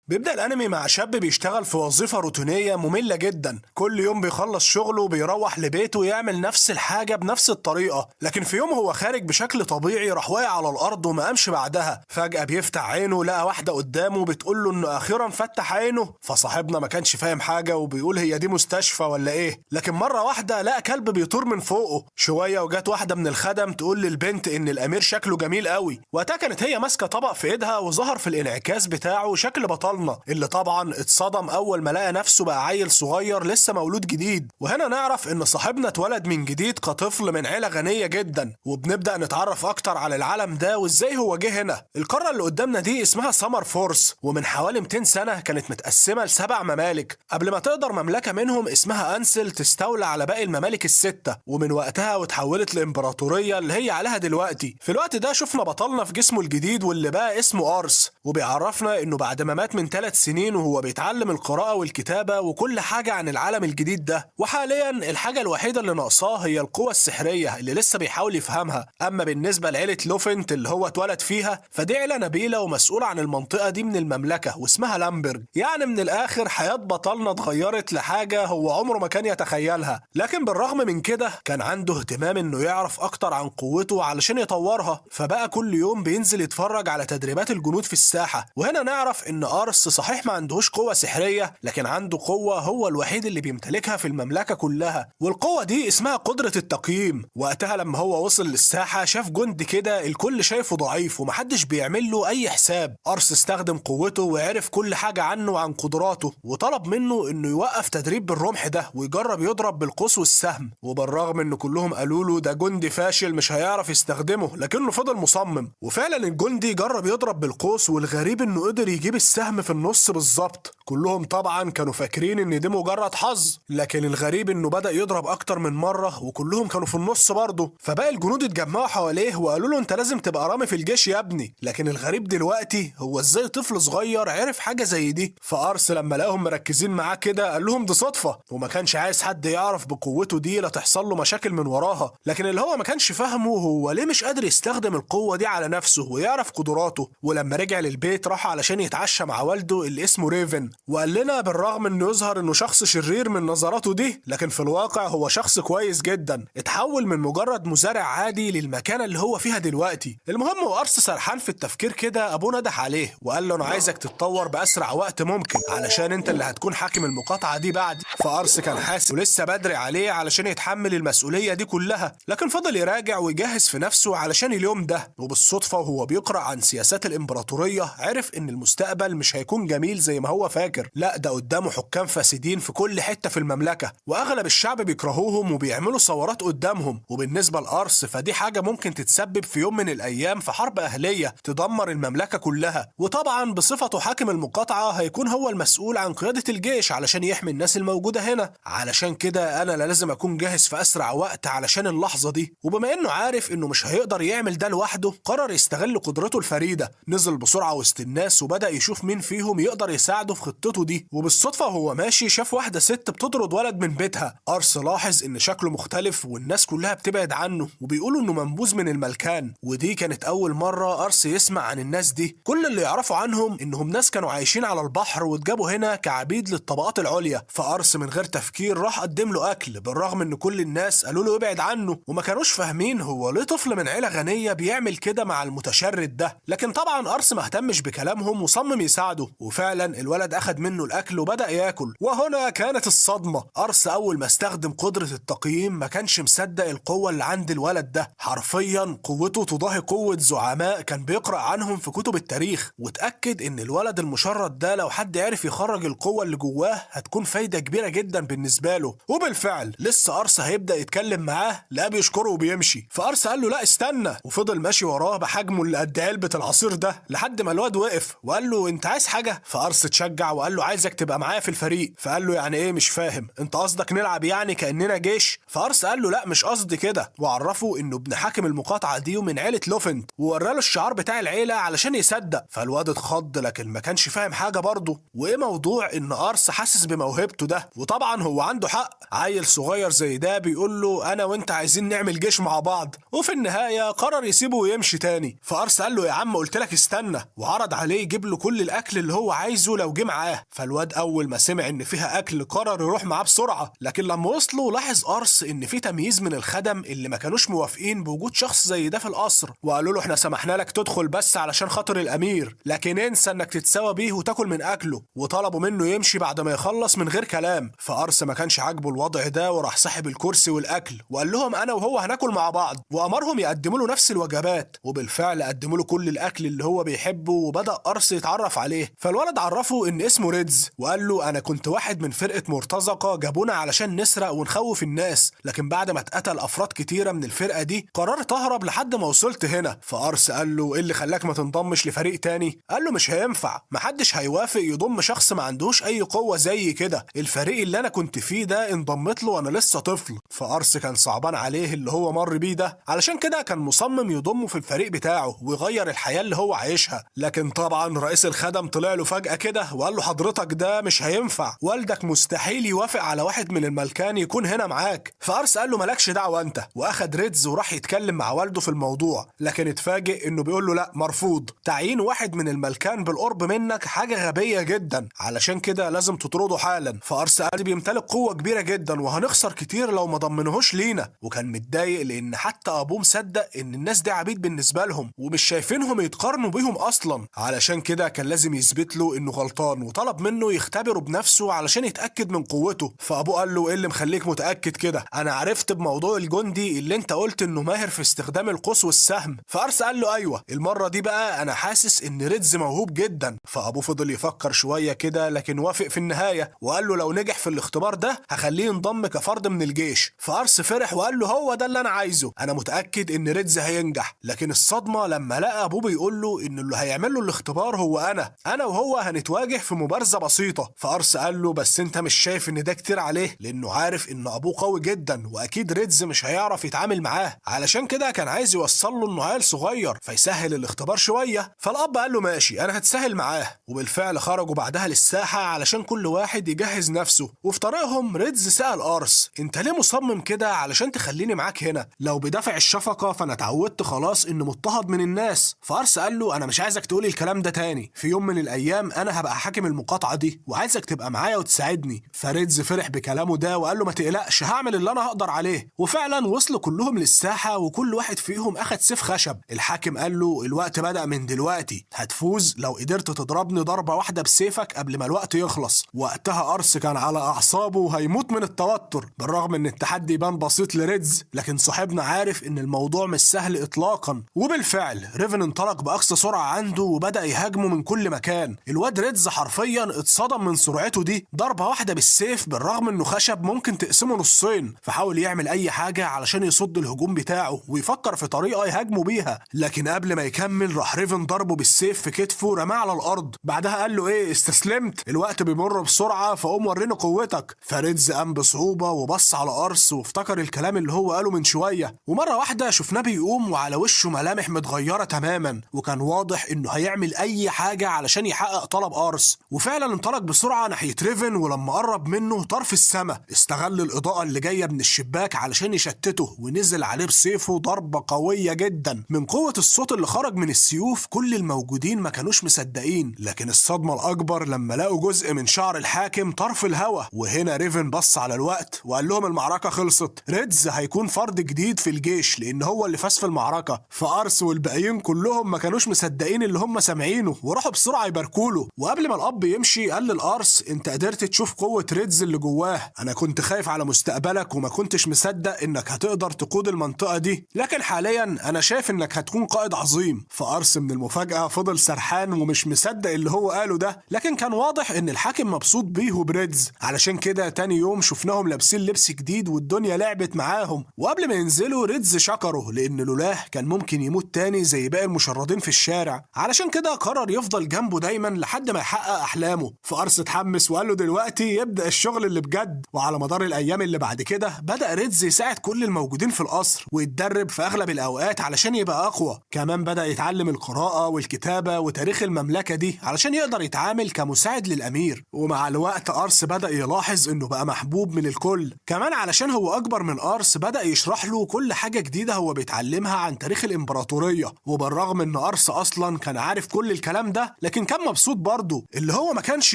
بيبدأ الأنمي مع شاب بيشتغل في وظيفة روتينية مملة جدا. كل يوم بيخلص شغله وبيروح لبيته يعمل نفس الحاجة بنفس الطريقة. لكن في يوم هو خارج بشكل طبيعي راح واقع على الأرض وما قامش بعدها. فجأة بيفتح عينه لقى واحدة قدامه بتقول له إنه أخيرا فتح عينه. فصاحبنا ما كانش فاهم حاجة وبيقول هي دي مستشفى ولا إيه. لكن مرة واحدة لقى كلب بيطير من فوقه. شوية وجات واحدة من الخدم تقول للبنت إن الأمير شكله جميل قوي. وقتها كانت هي ماسكة طبق في إيدها وظهر في الانعكاس بتاعه شكل بطلنا اللي طبعا اتصدم اول ما لقى نفسه بقى عيل صغير لسه مولود جديد. وهنا نعرف ان صاحبنا اتولد من جديد كطفل من عيله غنية جدا. وبنبدا نتعرف اكتر على العالم ده وازاي هو جه هنا. القارة اللي قدامنا دي اسمها سمر فورس، ومن حوالي 200 سنة كانت متقسمه لسبع ممالك قبل ما تقدر مملكة منهم اسمها انسل تستولى على باقي الممالك الستة. ومن وقتها وتحولت لامبراطوريه اللي هي عليها دلوقتي. في الوقت ده شفنا بطلنا في جسمه الجديد واللي بقى اسمه ارس، وبيعرفنا انه بعد ما مات من 3 سنين وهو بيتعلم القراءة والكتابة وكل حاجة عن العالم الجديد ده. وحاليا الحاجة الوحيدة اللي ناقصاه هي القوة السحرية اللي لسه بيحاول يفهمها. أما بالنسبة لعيلة لوفنت اللي هو اتولد فيها فدي عيلة نبيلة ومسؤولة عن المنطقة دي من المملكة واسمها لامبرج. يعني من الآخر حياة بطلنا اتغيرت لحاجة هو عمره ما كان يتخيلها. لكن بالرغم من كده كان عنده اهتمام انه يعرف اكتر عن قوته علشان يطورها. فبقى كل يوم بينزل يتفرج على تدريبات الجنود في الساحة. وهنا نعرف ان ارس صحيح ما عندهوش قوة سحرية، لكن عنده قوة هو الوحيد اللي بيمتلكها في المملكة كلها، والقوة دي اسمها قدرة التقييم. وقتها لما هو وصل للساحة شاف جندي كده الكل شايفه ضعيف ومحدش بيعمل له اي حساب. ارس استخدم قوته وعرف كل حاجة عنه وعن قدراته، وطلب منه انه يوقف تدريب بالرمح ده ويجرب يضرب بالقوس والسهم. وبالرغم ان كلهم قالوا له ده جندي فاشل مش هيعرف يستخدمه، لكنه فضل مصمم. وفعلا الجندي جرب يضرب بالقوس، والغريب انه قدر يجيب السهم في النص بالظبط. كلهم طبعا كانوا فاكرين ان دي مجرد حظ، لكن الغريب انه بدأ يضرب اكتر من مرة وكلهم كانوا في النص برضه. فباقي الجنود اتجمعوا حواليه وقالوا له انت لازم تبقى رامي في الجيش يا ابني. لكن الغريب دلوقتي هو ازاي طفل صغير عرف حاجة زي دي. فارس لما لقاهم مركزين معاه كده قال لهم دي صدفة، وما كانش عايز حد يعرف بقوته دي لا تحصل له مشاكل من وراها. لكن اللي هو ما كانش فاهمه هو ليه مش قادر يستخدم القوة دي على نفسه ويعرف قدراته. ولما رجع للبيت راح علشان يتعشى مع والده اللي اسمه ريفن، وقال لنا بالرغم انه يظهر انه شخص شرير من نظراته دي، لكن في الواقع هو شخص كويس جدا. اتحول من مجرد مزارع عادي للمكانة اللي هو فيها دلوقتي. المهم وارس سرحان في التفكير كده ابوه نده عليه وقال له انا عايزك تتطور باسرع وقت ممكن علشان انت اللي هتكون حاكم المقاطعة دي بعد. فارس كان حاسس ولسه بدري عليه علشان يتحمل المسؤولية دي كلها، لكن فضل يراجع ويجهز في نفسه علشان اليوم ده. وبالصدفة وهو بيقرأ عن سياسات الإمبراطورية عرف إن المستقبل مش هيكون جميل زي ما هو فاكر. لا ده قدامه حكام فاسدين في كل حتة في المملكة، وأغلب الشعب بيكرهوهم وبيعملوا ثورات قدامهم. وبالنسبة لأرس فدي حاجة ممكن تتسبب في يوم من الأيام في حرب أهلية تدمر المملكة كلها. وطبعا بصفته حاكم المقاطعة هيكون هو المسؤول عن قيادة الجيش علشان يحمي الناس الموجودة هنا. علشان كده أنا لازم أكون جاهز في أسرع وقت علشان اللحظة دي. وبما إنه عارف إنه مش هيقدر يعمل ده لوحده قرر يستغل قدرته الفريدة. نزل بسرعة وسط الناس وبدأ يشوف مين فيهم يقدر يساعده في خطته دي. وبالصدفة وهو ماشي شاف واحدة ست بتطرد ولد من بيتها. أرس لاحظ إن شكله مختلف والناس كلها بتبعد عنه وبيقولوا إنه منبوذ من الملكان. ودي كانت أول مرة أرس يسمع عن الناس دي. كل اللي يعرفوا عنهم إنهم ناس كانوا عايشين على البحر واتجابوا هنا كعبيد للطبقات العليا. فأرس من غير تفكير راح قدم له أكل، بالرغم إن كل الناس قالوا له ابعد عنه وما كانوش فاهمين هو ليه طفل من عيلة غنية بيعمل كده مع المتشرد ده. لكن طبعا أرس ما اهتمش بكلامهم وصمم يساعده، وفعلا الولد أخد منه الأكل وبدأ ياكل. وهنا كانت الصدمة. أرس أول ما استخدم قدرة التقييم ما كانش مصدق القوة اللي عند الولد ده. حرفيا قوته تضاهي قوة زعماء كان بيقرأ عنهم في كتب التاريخ. وتأكد إن الولد المشرد ده لو حد عرف يخرج القوة اللي جواه هتكون فايدة كبيرة جدا بالنسبة له. وبالفعل لسه أرس هيبدأ يتكلم معاه لا بيشكره وبيمشي. فأرس قال له لا استنى، وفضل ماشي وراه بحجمه اللي قد علبة العصير ده لحد ما الواد وقف وقال له انت عايز حاجة. فأرس اتشجع وقال له عايزك تبقى معايا في الفريق. فقال له يعني ايه مش فاهم، انت قصدك نلعب يعني كاننا جيش؟ فارس قال له لا مش قصدي كده، وعرفه انه ابن حاكم المقاطعة دي ومن عيله لوفنت، ووراله الشعار بتاع العيلة علشان يصدق. فالواد اتخض لكن ما كانش فاهم حاجة برضه، وايه موضوع ان ارس حاسس بموهبته ده؟ وطبعا هو عنده حق، عيل صغير زي ده بيقول له انا وانت عايزين نعمل جيش مع بعض. وفي النهاية قرر يسيبه ويمشي تاني. فارس قال له يا عم قلت لك استنى، وعرض عليه يجيب له كل الاكل اللي هو عايزه لو جه معاه. فالواد اول ما سمع ان فيها اكل قرر يروح معاه بسرعة، لكن لما وصلوا لاحظ ارس ان في تمييز من الخدم اللي ما كانوش موافقين بوجود شخص زي ده في القصر، وقالوا له احنا سمحنا لك تدخل بس علشان خاطر الامير، لكن انسى انك تتساوى بيه وتاكل من اكله. وطلبوا منه يمشي بعد ما يخلص من غير كلام. فارس ما كانش عاجبه الوضع ده وراح سحب الكرسي والاكل وقال لهم انا وهو هناكل مع بعض، وامرهم يقدموا له نفس الوجبات. وبالفعل قدموا له كل الاكل اللي هو بيحبه، وبدا ارس يتعرف عليه. فالولد عرفه ان اسمه ريدز، وقال له انا كنت واحد من فرقه مرتزقة جابونا علشان نسرق ونخوف الناس، لكن بعد ما اتقتل افراد كتيرة من الفرقة دي قررت اهرب لحد ما وصلت هنا. فارس قال له ايه اللي خلاك ما تنضمش لفريق تاني؟ قال له مش هينفع، محدش هيوافق يضم شخص ما عندوش اي قوة زي كده، الفريق اللي انا كنت فيه ده انضمت له وانا لسه طفل. فارس كان صعبان عليه اللي هو مر بيه ده، علشان كده كان مصمم يضمه في الفريق بتاعه ويغير الحياة اللي هو عايشها. لكن طبعا رئيس الخدم طلع له فجأة كده وقال له حضرتك ده مش هينفع، والدك مستحيل يوافق على واحد من الملكان يكون هنا معاك. فارس قال له مالكش دعوة انت، واخد ريدز وراح يتكلم مع والده في الموضوع، لكن اتفاجئ انه بيقول له لا مرفوض، تعيين واحد من الملكان بالقرب منك حاجة غبية جدا، علشان كده لازم تطرده حالا. فارس قال بيمتلك قوة كبيرة جدا وهنخسر كتير لو ما ضمنهوش لينا، وكان متضايق لان حتى ابوه مصدق ان الناس دي عبيد بالنسبة لهم ومش شايفينهم يتقارنوا بيهم اصلا، علشان كده كان لازم يثبت له انه غلطان، وطلب منه يختبره بنفسه علشان يتاكد من قوته. فابوه قال له ايه اللي مخليك متاكد كده؟ انا عرفت بموضوع الجندي اللي انت قلت انه ماهر في استخدام القوس والسهم. فارس قال له ايوه، المرة دي بقى انا حاسس ان ريدز موهوب جدا. فابوه فضل يفكر شوية كده لكن وافق في النهاية، وقال له لو نجح في الاختبار ده هخليه ينضم كفرد من الجيش. فارس فرح وقال له هو ده اللي انا عايزه، انا متاكد ان ريدز هينجح. لكن الصدمة لما لقى ابوه بيقول له ان اللي هيعمل له الاختبار هو انا وهو هنتواجه في مبارزه بسيطة. فارس قال له بس انت مش شايف ان ده كتير عليه؟ لانه عارف ان ابوه قوي جدا واكيد ريدز مش هيعرف يتعامل معاه، علشان كده كان عايز يوصل له انه عيل صغير فيسهل الاختبار شوية. فالاب قال له ماشي انا هتسهل معاه، وبالفعل خرجوا بعدها للساحه علشان كل واحد يجهز نفسه. وفي طريقهم ريدز سأل ارس انت ليه مصمم كده علشان تخليني معاك هنا؟ لو بدافع الشفقة فانا اتعودت خلاص انه مضطهد من الناس. فارس قال له انا مش عايزك تقولي الكلام ده تاني، في يوم من الايام انا هبقى حاكم المقاطعة دي وعايزك تبقى معايا وتساعدني. فريدز فرح بكلامه ده وقال له ما تقلقش هعمل اللي انا هقدر عليه. وفعلا وصلوا كلهم للساحه وكل واحد فيهم اخد سيف خشب. الحاكم قال له الوقت بدأ من دلوقتي، هتفوز لو قدرت تضربني ضربه واحدة بسيفك قبل ما الوقت يخلص. وقتها ارس كان على اعصابه وهيموت من التوتر، بالرغم ان التحدي يبان بسيط لريدز لكن صاحبنا عارف ان الموضوع مش سهل اطلاقا. وبالفعل ريفن انطلق باقصى سرعة عنده وبدا يهاجمه من كل مكان. الواد ريدز حرفيا اتصدم من سرعته دي، ضربه واحدة بالسيف بالرغم انه خشب ممكن تقسمه نصين. فحاول يعمل اي حاجة علشان يصد الهجوم بتاعه ويفكر في طريقه يهاجمه بيها، لكن قبل ما يكمل راح ريفن ضربه بالسيف في كتفه رماه على الارض. بعدها قال له ايه استسلمت؟ الوقت بيمر بسرعة فقوم وريني قوتك. فريدز قام بصعوبة وبص على ارس وافتكر الكلام اللي هو قاله من شوية، ومرة واحدة شفناه بيقوم وعلى وشه ملامح متغيرة تماما، وكان واضح انه هيعمل اي حاجة علشان يحقق طلب ارس. وفعلا انطلق بسرعة ناحية ريفن، ولما قرب منه طرف السما استغل الاضاءة اللي جاية من الشباك علشان يشتته، ونزل عليه بسيفه ضربه قوية جدا. من قوة الصوت اللي خرج من السيوف كل الموجودين ما كانوش مصدقين، لكن الصدمة الاكبر لما لقوا جزء من شعر الحاكم طرف الهوا. وهنا ريفن بص على الوقت وقال لهم المعركة خلصت، ريدز هيكون فرد جديد في الجيش لان هو اللي فاز في المعركة. فارس والباقيين كلهم ما كانوش مصدقين اللي هم سامعينه وراحوا بسرعة يباركوا له. وقبل ما الاب يمشي قال للارس انت قدرت تشوف قوة ريدز اللي جواه، انا كنت خايف على مستقبلك وما كنتش مصدق انك هتقدر تقود المنطقة دي، لكن حاليا انا شايف انك هتكون قائد عظيم. فارس من المفاجاة فضل سرحان ومش مصدق اللي هو قاله ده، لكن كان واضح ان الحاكم مبسوط بيه وبريدز. علشان كده تاني يوم شفناهم لابسين لبس جديد والدنيا لعبت معاهم. وقبل ما ينزلوا ريدز شكره لان لولاه كان ممكن يموت تاني زي باقي المشردين في الشارع، علشان كده قرر يفضل جنبه دايما لحد ما يحقق احلامه. فارس اتحمس وقال له دلوقتي يبدا الشغل اللي بجد. وعلى مدار الايام اللي بعد كده بدا ريدز يساعد كل الموجودين في القصر ويتدرب في اغلب الاوقات علشان يبقى اقوى. كمان بدا يتعلم القراءة والكتابة وتاريخ المملكة دي علشان يقدر يتعامل كمساعد للامير. ومع الوقت ارس بدا يلاحظ انه بقى محبوب من الكل، كمان علشان هو اكبر من ارس بدا يشرح له كل حاجة جديدة هو بيتعلمها عن تاريخ الامبراطورية. وبالرغم ان ارس اصلا كان عارف كل الكلام ده لكن كان مبسوط برضه. اللي هو ما كانش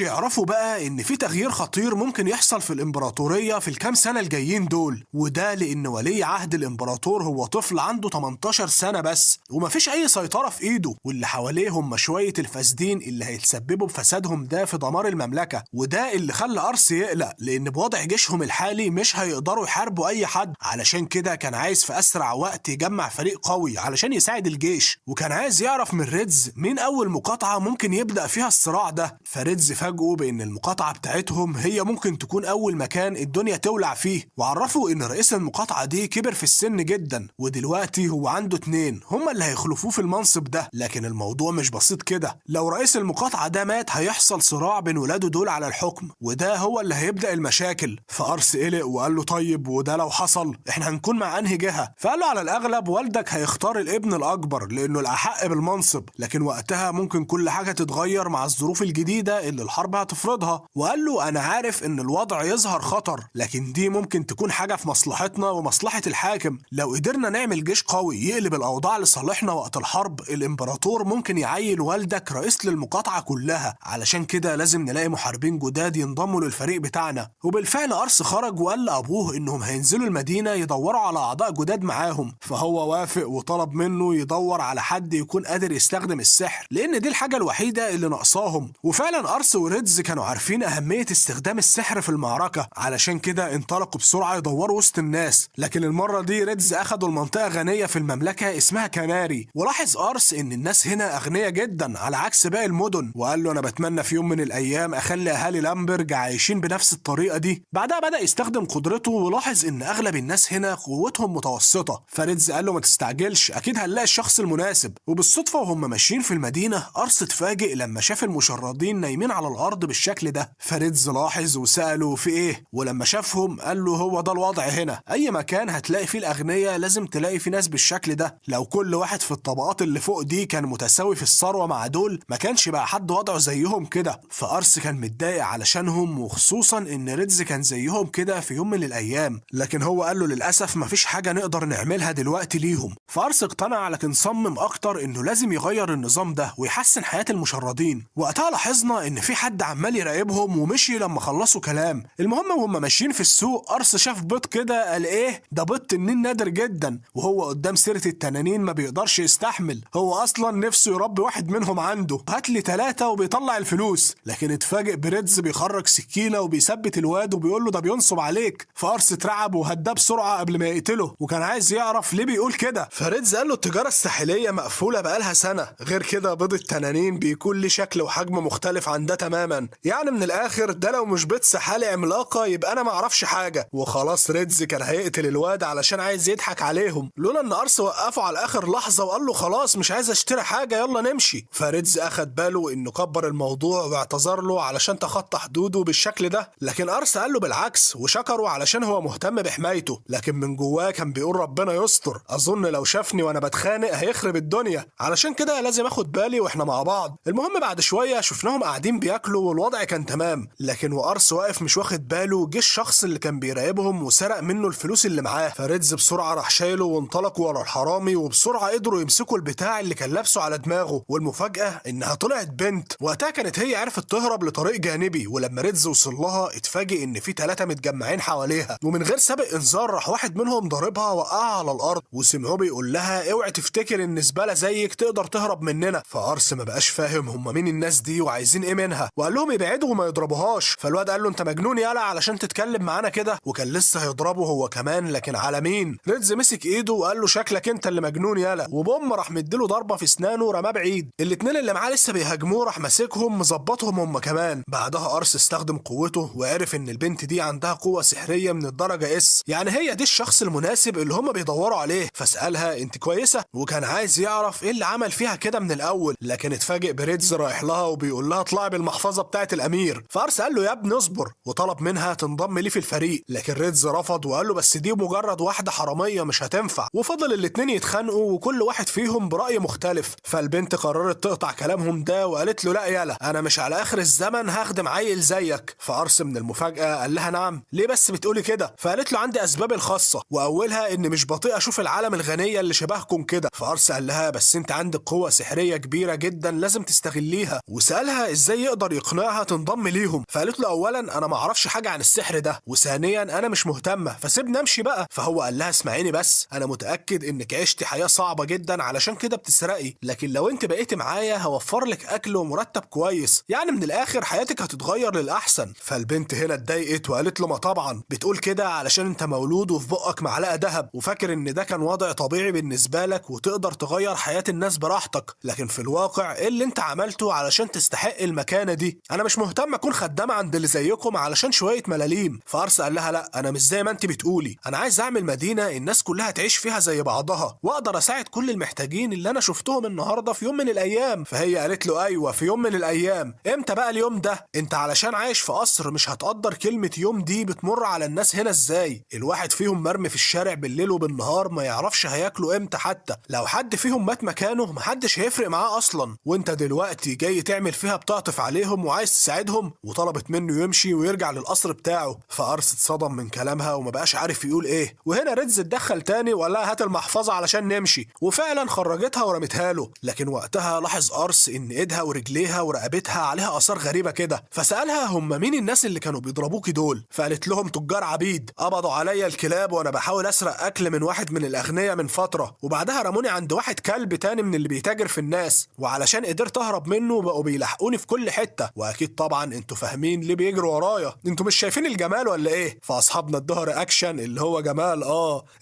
يعرفه بقى ان في تغيير خطير ممكن يحصل في الامبراطورية في الكام سنة الجايين دول، وده لان ولي عهد الامبراطور هو طفل عنده 18 سنة بس ومفيش اي سيطرة في ايده، واللي حواليه هم شوية الفاسدين اللي هيتسببوا بفسادهم ده في دمار المملكة. وده اللي خلى ارس يقلق، لان بوضع جيشهم الحالي مش هيقدروا يحاربوا اي حد، علشان كده كان عايز في اسرع وقت يجمع فريق قوي علشان يساعد الجيش. وكان عايز يعرف من ريدز مين اول مقاطعه ممكن يبدا فيها الصراع ده. فريدز فاجئه بان المقاطعة بتاعتهم هي ممكن تكون اول مكان الدنيا تولع فيه، وعرفوا ان رئيس المقاطعة دي كبر في السن جدا ودلوقتي هو عنده 2 هما اللي هيخلفوه في المنصب ده. لكن الموضوع مش بسيط كده، لو رئيس المقاطعة ده مات هيحصل صراع بين ولاده دول على الحكم، وده هو اللي هيبدا المشاكل. فارس قلق وقال له طيب وده لو حصل احنا هنكون مع انهي جهة؟ فقال له على الاغلب والدك هيختار الابن الاكبر لانه الاحق بالمنصب، لكن وقتها ممكن كل حاجة تتغير مع الظروف الجديدة اللي الحرب هتفرضها. وقال له انا عارف ان الوضع يظهر خطر، لكن دي ممكن تكون حاجة في مصلحتنا ومصلحه الحاكم. لو قدرنا نعمل جيش قوي يقلب الاوضاع لصالحنا وقت الحرب، الامبراطور ممكن يعين والدك رئيس للمقاطعه كلها، علشان كده لازم نلاقي محاربين جداد ينضموا للفريق بتاعنا. وبالفعل ارس خرج وقال لابوه انهم هينزلوا المدينة يدوروا على اعضاء جداد معاهم، فهو وافق وطلب منه يدور على حد يكون قادر يستخدم السحر لان دي الحاجة الوحيدة اللي ناقصاهم. وفعلا ارس وريدز كانوا عارفين اهمية استخدام السحر في المعركة، علشان كده انطلقوا بسرعة يدوروا وسط الناس. لكن المرة دي ريدز اخدوا المنطقة غنية في المملكة اسمها كناري، ولاحظ ارس ان الناس هنا اغنياء جدا على عكس باقي المدن، وقال له انا بتمنى في يوم من الايام اخلي اهالي لامبرج عايشين بنفس الطريقة دي. بعدها بدا يستخدم قدرته ولاحظ ان اغلب الناس هنا قوتهم متوسطه. فريدز قال له ما تستعجلش، اكيد هنلاقي الشخص المناسب. وبالصدفه وهم ماشيين في المدينة ارس اتفاجئ لما شاف المشردين نايمين على الارض بالشكل ده. فريدز لاحظ وساله في ايه، ولما شافهم قال له هو ده الوضع هنا، اي مكان هتلاقي فيه الاغنياء لازم تلاقي فيه ناس بالشكل ده. لو كل واحد في الطبقات اللي فوق دي كان متساوي في الثروة مع دول ما كانش بقى حد وضعه زيهم كده. فارس كان متضايق علشانهم، وخصوصا ان ريدز كان زيهم كده في يوم من الايام، لكن هو قال له للاسف مفيش حاجة نقدر نعملها دلوقتي ليهم. فارس اقتنع لكن صمم اكتر انه لازم يغير النظام ده ويحسن حياة المشردين. وقتها لاحظنا ان في حد عمال يراقبهم ومشي لما خلصوا كلام. المهم وهم ماشيين في السوق ارس شاف بيض كده، قال ايه ده بيض تنين نادر جدا، وهو قدام سيره التنانين ما بيقدرش يستحمل، هو اصلا نفسه يربي واحد منهم عنده، هات لي 3 وبيطلع الفلوس. لكن اتفاجئ بريدز بيخرج سكينة وبيثبت الواد وبيقول له ده بينصب عليك. فارس اترعب وهداه بسرعة قبل ما يقتله، وكان عايز يعرف ليه بيقول كده. فريدز قال له التجارة الساحلية مقفولة بقالها سنة، غير كده بيض التنانين بيكون ليه شكل وحجم مختلف عن ده تماما، يعني من الاخر ده لو مش بيض سحالي عملاقة يبقى انا ما اعرفش حاجة. وخلاص ريدز كان هيقتل الواد علشان عايز يضحك عليهم، لولا ان ارس وقفه على اخر لحظة وقال له خلاص مش عايز اشتري حاجة يلا نمشي. فريدز اخد باله انه كبر الموضوع واعتذر له علشان تخطى حدوده بالشكل ده، لكن ارس قال له بالعكس وشكره علشان هو مهتم بحمايته، لكن من جواه كان بيقول ربنا يستر، اظن لو شافني وانا بتخانق هيخرب الدنيا، علشان كده لازم اخد بالي واحنا مع بعض. المهم بعد شوية شفناهم قاعدين بياكلوا والوضع كان تمام، لكن وارس واقف مش واخد باله جه الشخص اللي كان بيراقبهم وسرق منه الفلوس اللي معاه. فريدز بسرعة راح شايله وانطلقوا ورا الحرامي، وبسرعة قدروا يمسكوا البتاع اللي كان لابسه على دماغه، والمفاجاه انها طلعت بنت. وقتها كانت هي عرفت تهرب لطريق جانبي، ولما ريدز وصل لها اتفاجئ ان في 3 متجمعين حواليها، ومن غير سابق انذار راح واحد منهم ضاربها وقعها على الارض، وسمعوه بيقول لها اوعي تفتكر ان زبالة زيك تقدر تهرب مننا. فارس ما بقاش فاهم هم مين الناس دي وعايزين ايه منها، وقال لهم يبعدوا وما يضربوهاش. فالواد قال له انت مجنون يالا علشان تتكلم معانا كده، وكان لسه هيضربه هو كمان، لكن على مين؟ ريدز مسك ايده وقال له شكلك انت اللي مجنون يالا، وبوم راح مديله ضربه في اسنانه رماه بعيد. الاتنين اللي معاه لسه بيهاجموه راح ماسكهم مظبطهم هم كمان. بعدها ارس استخدم قوته وعرف ان البنت دي عندها قوة سحريه من الدرجة S، يعني هي دي الشخص المناسب اللي هم بيدوروا عليه. فسالها انت كويسة، وكان عايز يعرف ايه اللي عمل فيها كده من الاول، لكن اتفاجئ بريدز رايح لها وبيقول لها بيقول لها اطلعي بالمحفظه بتاعه الامير. فارس قال له يا ابني اصبر، وطلب منها تنضم ليه في الفريق، لكن ريدز رفض وقال له بس دي مجرد واحدة حرامية مش هتنفع. وفضل الاتنين يتخانقوا وكل واحد فيهم براي مختلف. فالبنت قررت تقطع كلامهم ده وقالت له لا يالا، انا مش على اخر الزمن هخدم عيل زيك. فارس من المفاجاة قال لها نعم، ليه بس بتقولي كده؟ فقالت له عندي اسبابي الخاصة، واولها ان مش بطيء اشوف العالم الغنية اللي شبهكم كده. فارس قال لها بس انت عندك قوة سحريه كبيرة جدا لازم تستغليها، وسالها ازاي يقدر يقنعها تنضم ليهم. فقالت له اولا انا ما اعرفش حاجة عن السحر ده، وثانيا انا مش مهتمة فسيبني امشي بقى. فهو قال لها اسمعيني بس، انا متاكد انك عشتي حياة صعبة جدا علشان كده بتسرقي، لكن لو انت بقيتي معايا هوفر لك اكل ومرتب كويس، يعني من الاخر حياتك هتتغير للاحسن. فالبنت هنا اتضايقت وقالت له ما طبعا بتقول كده علشان انت مولود وفي بقك معلقه ذهب، وفاكر ان ده كان وضع طبيعي بالنسبة لك وتقدر تغير حياة الناس براحتك، لكن في الواقع ايه اللي انت عملته علشان تستحق المكانة دي؟ انا مش مهتم اكون خدامه عند اللي زيكم علشان شوية ملاليم. فارس قال لها لا، انا مش زي ما انت بتقولي، انا عايز اعمل مدينة الناس كلها تعيش فيها زي بعضها، واقدر اساعد كل المحتاجين اللي انا شفتهم النهارده في يوم من الايام. فهي قالت له ايوه في يوم من الايام، امتى بقى اليوم ده؟ انت علشان عايش في قصر مش هتقدر كلمة يوم دي بتمر على الناس هنا ازاي. الواحد فيهم مرمي في الشارع بالليل وبالنهار، ما يعرفش هياكلوا امتى، حتى لو حد فيهم مات مكانه محدش هيفرق معاه اصلا، وانت دلوقتي جاي تعمل فيها بتعطف عليهم وعايز تساعدهم. وطلبت منه يمشي ويرجع للقصر بتاعه. فارس اتصدم من كلامها وما بقاش عارف يقول ايه. وهنا ريدز اتدخل تاني وقال لها هات المحفظة علشان نمشي، وفعلا خرجتها ورمتها له. لكن وقتها لاحظ ارس ان ايدها ورجليها ورقبتها عليها اثار غريبة كده، فسالها هم مين الناس اللي كانوا بيضربوكي دول؟ فقالت لهم تجار عبيد قبضوا عليا الكلاب وانا بحاول اسرق اكل من واحد من الاغنياء من فترة، وبعدها رموني عند واحد كلب تاني من اللي بيتاجر في الناس، وعلشان قدرت اهرب منه بقوا بيلحقوني في كل حتة، واكيد طبعا انتوا فاهمين ليه بيجروا ورايا، انتوا مش شايفين الجمال ولا ايه؟ فاصحابنا ادوها reaction اللي هو جمال.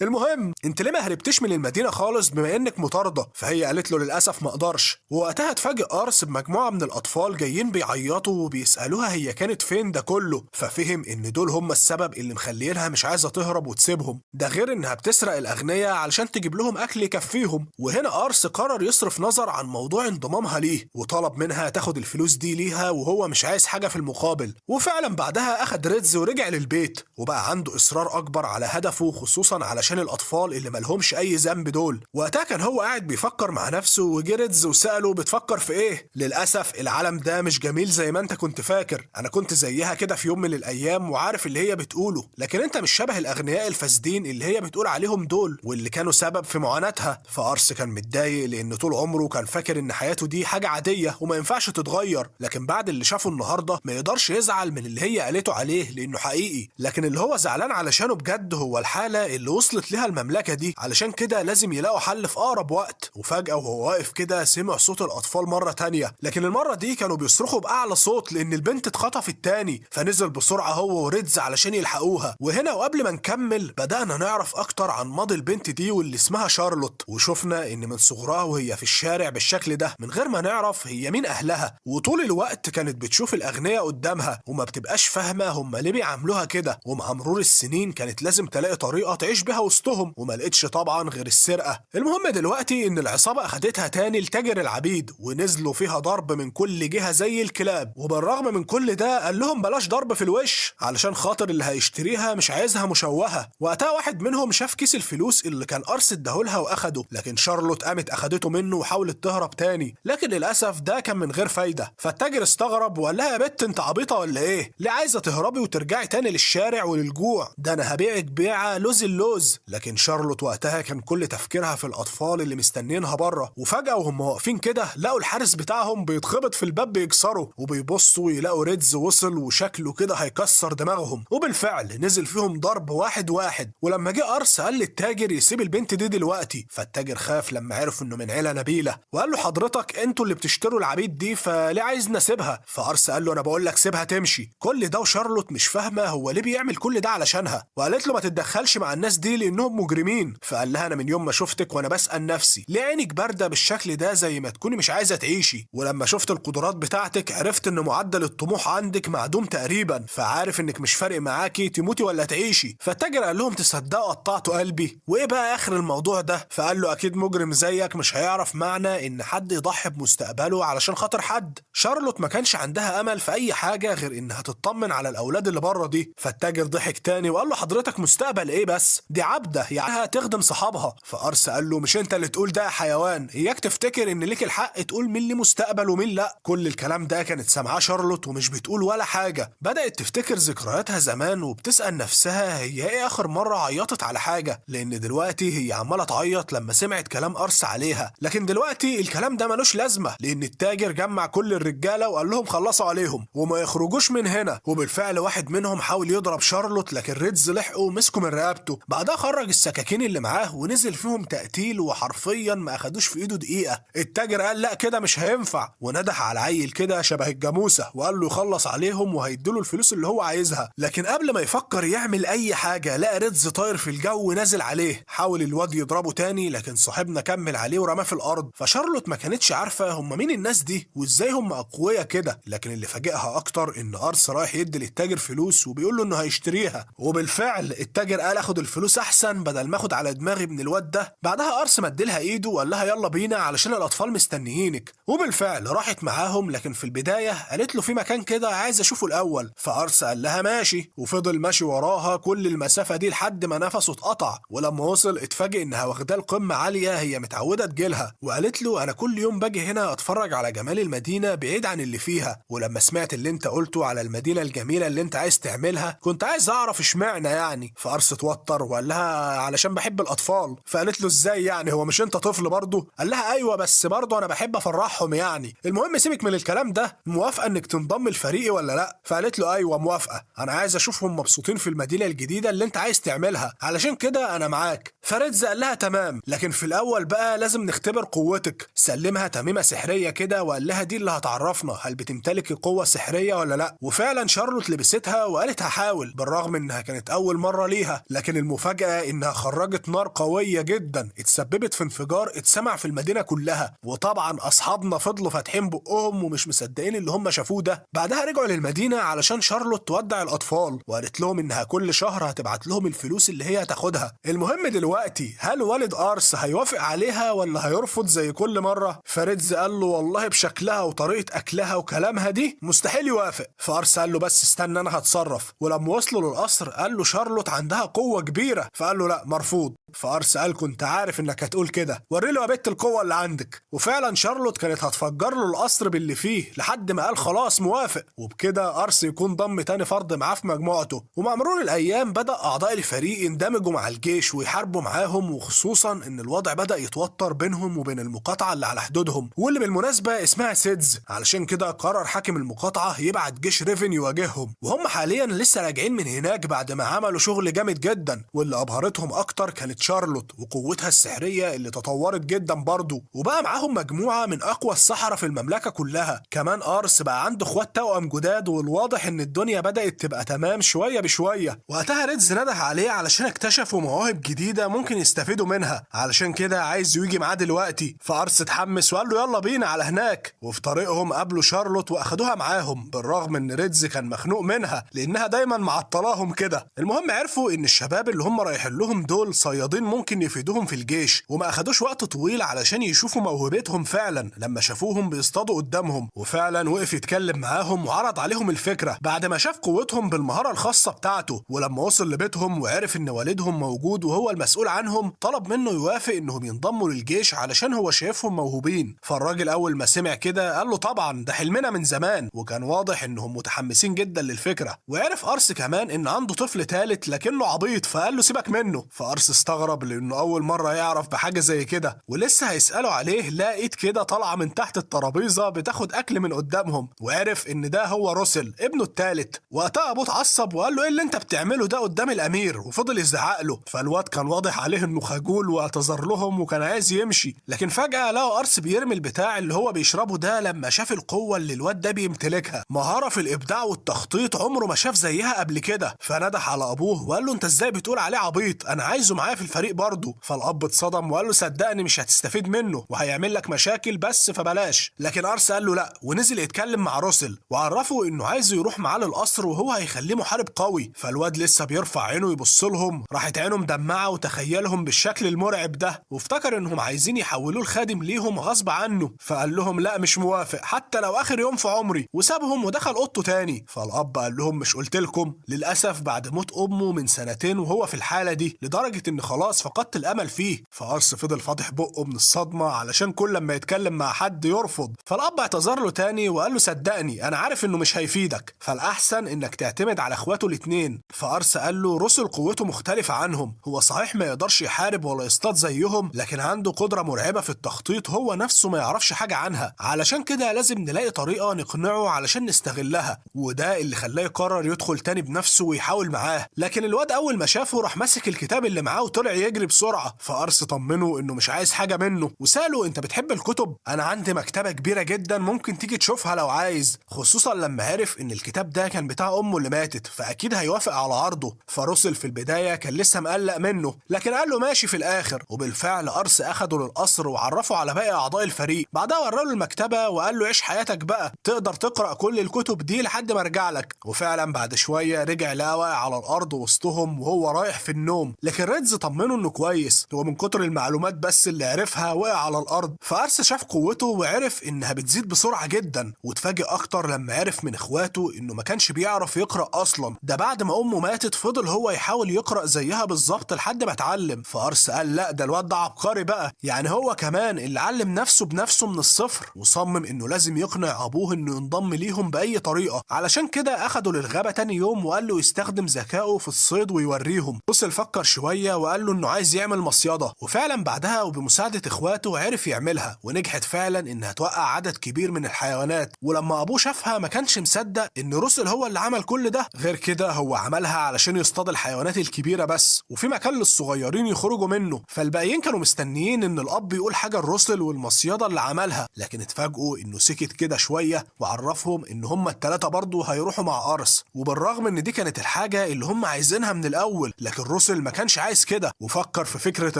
المهم انت ليه ما هربتش من المدينة خالص بما انك مطاردة؟ فهي قالت له للاسف ما اقدرش. ووقتها اتفاجئ ارس بمجموعه من الاطفال جايين بيعيطوا وبيسالوها هي كانت فين ده كله، ففهم ان دول هم السبب اللي مخلينها مش عايزه تهرب وتسيبهم، ده غير انها بتسرق الاغنياء علشان تجيب لهم اكل يكفيهم. وهنا ارس قرر يصرف نظر عن موضوع انضمامها ليه، وطلب منها تاخد الفلوس دي ليها وهو مش عايز حاجة في المقابل. وفعلا بعدها اخد ريدز ورجع للبيت، وبقى عنده اصرار اكبر على هدفه، خصوصا علشان الاطفال اللي مالهمش اي ذنب دول. وقتها كان هو قاعد بيفكر مع نفسه، وجه ريدز وساله بتفكر في ايه؟ للاسف العالم ده مش جميل زي ما انت كنت فاكر، انا كنت زيها كده في يوم من الايام وعارف اللي هي بتقوله، لكن انت مش شبه الاغنياء الفاسدين اللي هي بتقول عليهم دول واللي كانوا سبب في معاناتها. فارس كان متضايق لان طول عمره كان فاكر ان حياته دي حاجة عادية وما ينفعش تتغير، لكن بعد اللي شافه النهارده ما يقدرش يزعل من اللي هي قالته عليه لانه حقيقي، لكن اللي هو زعلان علشانه بجد هو الحالة اللي وصلت لها المملكة دي، علشان كده لازم يلاقوا حل في اقرب وقت. وفجاة وهو واقف كده سمع صوت الاطفال مرة تانية، لكن المرة دي كانوا بيصرخوا باعلى صوت لان البنت اتخطفت تاني، فنزل بسرعة هو وريدز علشان يلحقوها. وهنا وقبل ما نكمل بدانا نعرف اكتر عن ماضي البنت دي واللي اسمها شارلوت، وشفنا ان من صغرها وهي في الشارع بالشكل ده من غير ما نعرف هي مين اهلها، وطول الوقت كانت بتشوف الاغنياء قدامها وما بتبقاش فاهمه هم ليه بيعاملوها كده. ومع مرور السنين كانت لازم تلاقي طريقه تعيش بيها وسطهم، وما لقتش طبعا غير السرقة. المهم دلوقتي ان العصابة اخدتها تاني لتاجر العبيد، ونزلوا فيها ضرب من كل جهة زي الكلاب، وبالرغم من كل ده قال لهم بلاش ضرب في الوش علشان خاطر اللي هيشتريها مش عايزها مشوهة. وقتها واحد منهم شاف كيس الفلوس اللي كان ارس اداهولها واخده، لكن شارلوت قامت اخدته منه وحاولت تهرب تاني، لكن للاسف ده كان من غير فايده. فالتاجر استغرب وقال لها يا بت انت عبيطه ولا ايه؟ ليه عايزه تهربي وترجعي تاني للشارع وللجوع؟ ده انا هبيعك بيعه لوز اللوز. لكن شارلوت وقتها كان كل تفكيرها في الاطفال اللي مستنيينها بره. وفجاة وهم واقفين كده لقوا الحارس بتاعهم بيتخبط في الباب بيكسره، وبيبصوا يلاقوا ريدز وصل وشكله كده هيكسر دماغهم، وبالفعل نزل فيهم ضرب واحد واحد. ولما جه ارس قال للتاجر يسيب البنت دي دلوقتي، فالتاجر خاف لما عرف انه من عيله نبيلة، وقال له حضرتك انتوا اللي بتشتروا العبيد دي فليه عايز نسيبها؟ فارس قال له انا بقول لك سيبها تمشي. كل ده وشارلوت مش فاهمه هو ليه بيعمل كل ده علشانها، وقالت له ما تتدخلش مع الناس دي لانهم مجرمين. فقال لها انا من يوم ما شفتك وانا بسال نفسي ليه عينك باردة بالشكل ده زي ما تكوني مش عايزه تعيشي، ولما شفت القدرات بتاعتك عرفت ان معدل الطموح عندك معدوم تقريبا، فعارف انك مش فارق معاكي تموتي ولا تعيشي. فالتاجر قال لهم تصدقوا قطعتوا قلبي، وايه بقى اخر الموضوع ده؟ فقال له اكيد مجرم زيك مش هيعرف معنى ان حد يضحي بمستقبله علشان خاطر حد. حد. شارلوت ما كانش عندها امل في اي حاجة غير انها تطمن على الاولاد اللي بره دي. فالتاجر ضحك تاني وقال له حضرتك مستقبل ايه بس، دي عبده يعني تخدم صحابها. فارس قال له مش انت اللي تقول ده يا حيوان، اياك تفتكر ان ليك الحق تقول مين ليه مستقبل ومين لا. كل الكلام ده كانت سامعاه شارلوت ومش بتقول ولا حاجة. بدات تفتكر ذكرياتها زمان وبتسال نفسها هي ايه اخر مرة عيطت على حاجة، لان دلوقتي هي عماله تعيط لما سمعت كلام ارس عليها. لكن دلوقتي الكلام ده ملوش لازمه، لان التاجر جمع كل الرجالة وقال لهم خلصوا عليهم وما يخرجوش من هنا. وبالفعل واحد منهم حاول يضرب شارلوت، لكن ريدز لحقه ومسكه من رقبته. بعدها خرج السكاكين اللي معاه ونزل فيهم تقتيل، وحرفيا ما اخدوش في ايده دقيقة. التاجر قال لا كده مش هينفع، ونده على العيل كده شبه الجاموسة وقال له يخلص عليهم وهيديله الفلوس اللي هو عايزها. لكن قبل ما يفكر يعمل اي حاجة لقى ريدز طاير في الجو ونازل عليه. حاول الواد يضربه تاني، لكن صاحبنا كمل عليه ورماه في الارض. فشارلوت ما كانتش عارفه هم مين الناس دي وازاي هم اقوياء كده. لكن اللي فاجئها اكتر ان ارس رايح يدي للتاجر فلوس وبيقول له انه هيشتريها. وبالفعل التاجر قال اخد الفلوس احسن بدل ما اخد على دماغي من الواد ده. بعدها ارس مدلها ايده وقال لها يلا بينا علشان الاطفال مستنيينك. وبالفعل راحت معاهم، لكن في البداية قالت له في مكان كده عايز اشوفه الاول. فارس قال لها ماشي، وفضل ماشي وراها كل المسافة دي لحد ما نفسه اتقطع. ولما وصل اتفاجئ انها واخداه لقمة عالية هي متعوده تجيلها، وقالت له انا كل يوم باجي هنا اتفرج على جمال المدينة بعيد عن اللي فيها، ولما سمعت اللي انت قلته على المدينة الجميلة اللي انت عايز تعملها كنت عايز اعرف اشمعنى يعني. فارس اتوتر وقال لها علشان بحب الاطفال. فقالت له ازاي يعني، هو مش انت طفل برضه؟ قال لها ايوه بس برضه انا بحب افرحهم يعني. المهم سيبك من الكلام ده، موافقة انك تنضم لفريقي ولا لا؟ فقالت له ايوه موافقة، انا عايز اشوفهم مبسوطين في المدينة الجديدة اللي انت عايز تعملها، علشان كده انا معاك. فريدز قال لها تمام، لكن في الاول بقى لازم نختبر قوتك. سلمها تميمه سحريه كده وقال لها دي اللي هتعرفنا هل بتمتلكي قوة سحريه ولا لا. وفعلا شارلوت لبستها وقالت هحاول، بالرغم انها كانت اول مرة ليها. لكن المفاجاة انها خرجت نار قوية جدا اتسببت في انفجار اتسمع في المدينة كلها. وطبعا اصحابنا فضلوا فاتحين بقهم ومش مصدقين اللي هم شافوه ده. بعدها رجعوا للمدينة علشان شارلوت تودع الاطفال، وقالت لهم انها كل شهر هتبعت لهم الفلوس اللي هي هتاخدها. المهم دلوقتي هل والد ارس هيوافق عليها ولا هيرفض زي كل مرة؟ فريدز قال له والله بشكلها وطريقه اكلها وكلامها دي مستحيل يوافق. فارس قال له بس استنى انا هتصرف. ولما وصلوا للقصر قال له شارلوت عندها قوة كبيرة، فقال له لا مرفوض. فارس قال كنت عارف انك هتقول كده، وري له يا بت القوة اللي عندك. وفعلا شارلوت كانت هتفجر له القصر باللي فيه لحد ما قال خلاص موافق. وبكده ارس يكون ضم تاني فرد معاه في مجموعته. ومع مرور الايام بدا اعضاء الفريق يندمجوا مع الجيش ويحاربوا معاهم، وخصوصا ان الوضع بدا يتوتر بينهم وبين المقاطعة اللي على حدودهم، واللي بالمناسبة اسمها سيدز. علشان كده قرر حاكم المقاطعة يبعت جيش ريفن يواجههم، وهم حاليا لسه راجعين من هناك بعد ما عملوا شغل جامد جدا. واللي ابهرتهم اكتر كانت شارلوت وقوتها السحريه اللي تطورت جدا برضه، وبقى معاهم مجموعة من اقوى السحرة في المملكة كلها. كمان ارس بقى عنده اخوات توأم جداد، والواضح ان الدنيا بدات تبقى تمام شوية بشوية. وقتها ريدز نده عليه علشان اكتشفوا مواهب جديدة ممكن يستفيدوا منها، علشان كده عايز يجي معاه دلوقتي. فارس اتحمس وقال له يلا بينا على هناك. وفي طريقهم قابلوا شارلوت واخدوها معاهم، بالرغم ان ريدز كان مخنوق منها لانها دايما معطلاهم كده. المهم عرفوا ان الشباب اللي هم رايحين لهم دول صيادين ممكن يفيدوهم في الجيش، وما اخدوش وقت طويل علشان يشوفوا موهبتهم فعلا لما شافوهم بيصطادوا قدامهم. وفعلا وقف يتكلم معاهم وعرض عليهم الفكرة بعد ما شاف قوتهم بالمهاره الخاصة بتاعته. ولما وصل لبيتهم وعرف ان والدهم موجود وهو المسؤول عنهم، طلب منه يوافق انهم ينضموا للجيش علشان هو شايفهم موهوبين. فالراجل اول ما سمع كده قال له طبعا ده حلمنا من زمان، وكان واضح انهم متحمسين جدا للفكرة. وعرف ارس كمان ان عنده طفل ثالث لكنه عبيط، فقال له سيبك منه. فارس استغرب لانه اول مرة يعرف بحاجة زي كده، ولسه هيسالوا عليه لقيت كده طالعه من تحت الترابيزة بتاخد اكل من قدامهم، وعرف ان ده هو روسل ابنه الثالث. وقتها ابوه اتعصب وقال له ايه اللي انت بتعمله ده قدام الامير، وفضل يزعق له. فالواد كان واضح عليه انه خجول واعتذر لهم وكان عايز يمشي، لكن فجاة لقوا ارس بيرمي البتاع اللي هو بيشربه ده لما شاف القوة اللي الواد ده بيمتلكها، مهارة في الابداع والتخطيط عمره ما شاف زيها قبل كده. فندح على ابوه وقال له انت ازاي بتقول عليه عبيط، انا عايزه معايا في الفريق برضه. فالاب اتصدم وقال له صدقني مش هتستفيد منه وهيعمل لك مشاكل بس فبلاش. لكن ارس قال له لا، ونزل يتكلم مع روسل وعرفه انه عايزه يروح معاه للقصر وهو هيخليه محارب قوي. فالواد لسه بيرفع عينه يبص لهم، راحت عينه مدمعه وتخيلهم بالشكل المرعب ده، وافتكر انهم عايزين يحولوه الخادم ليهم غصب عنه. فقال لهم لا مش موافق حتى لو اخر يوم في عمري، وسابهم ودخل اوضته تاني. فالاب قال لهم مش قلت لكم؟ للاسف بعد موت امه من سنتين وهو في الحالة دي، لدرجة ان خلاص فقدت الامل فيه. فارس فضل فاتح بقه من الصدمة علشان كل لما يتكلم مع حد يرفض. فالاب اعتذر له تاني وقال له صدقني انا عارف انه مش هيفيدك، فالاحسن انك تعتمد على اخواته الاثنين. فارس قال له رسل قوته مختلفة عنهم، هو صحيح ما يقدرش يحارب ولا يصطاد زيهم، لكن عنده قدره مرعبة في التخطيط هو نفسه ما يعرفش حاجة عنها، علشان كده لازم نلاقي طريقه نقنعه علشان نستغلها. وده اللي خلاه يقرر يدخل تاني بنفسه ويحاول معاه. لكن الواد اول ما شافه راح ماسك الكتاب اللي معاه وطلع يجري بسرعة. فارس طمنه انه مش عايز حاجة منه، وساله انت بتحب الكتب؟ انا عندي مكتبه كبيرة جدا ممكن تيجي تشوفها لو عايز، خصوصا لما عرف ان الكتاب ده كان بتاع امه اللي ماتت، فاكيد هيوافق على عرضه. فروسل في البداية كان لسه مقلق منه، لكن قال له ماشي في الاخر. وبالفعل ارس اخده للقصر وعرفه على باقي اعضاء الفريق. بعدها وراله المكتبة وقال له عيش حياتك بقى، تقدر تقرا كل الكتب دي لحد ما ارجع لك. وفعلا بعد شوية رجع لقى واقع على الارض وسطهم وهو رايح في النوم، لكن ريدز طمنه انه كويس، هو من كتر المعلومات بس اللي عرفها وقع على الارض. فارس شاف قوته وعرف انها بتزيد بسرعة جدا، واتفاجئ اكتر لما عرف من اخواته انه ما كانش بيعرف يقرا اصلا، ده بعد ما امه ماتت فضل هو يحاول يقرا زيها بالظبط لحد ما اتعلم. فارس قال لا ده الواد ده عبقري بقى، يعني هو كمان اللي علم نفسه بنفسه من الصفر، وصمم انه لازم يقنع ابوه انه ينضم ليهم باي طريقه. علشان كده اخده للغابه تاني يوم وقال له يستخدم ذكائه في الصيد ويوريهم. روسل فكر شوية وقال له انه عايز يعمل مصيده، وفعلا بعدها وبمساعده اخواته عرف يعملها، ونجحت فعلا انها توقع عدد كبير من الحيوانات. ولما ابوه شافها ما كانش مصدق ان روسل هو اللي عمل كل ده، غير كده هو عملها علشان يصطاد الحيوانات الكبيرة بس، وفي مكان للصغيرين يخرجوا منه. فالباقيين كانوا مستنيين ان الاب يقول حاجة لروسل والمصيده اللي عملها، لكن اتفاجئوا انه سكت كده شوية وعرفهم ان هم الثلاثة برضه هيروحوا مع ارس. وبالرغم ان دي كانت الحاجة اللي هم عايزينها من الاول، لكن روسل ما كانش عايز كده، وفكر في فكرة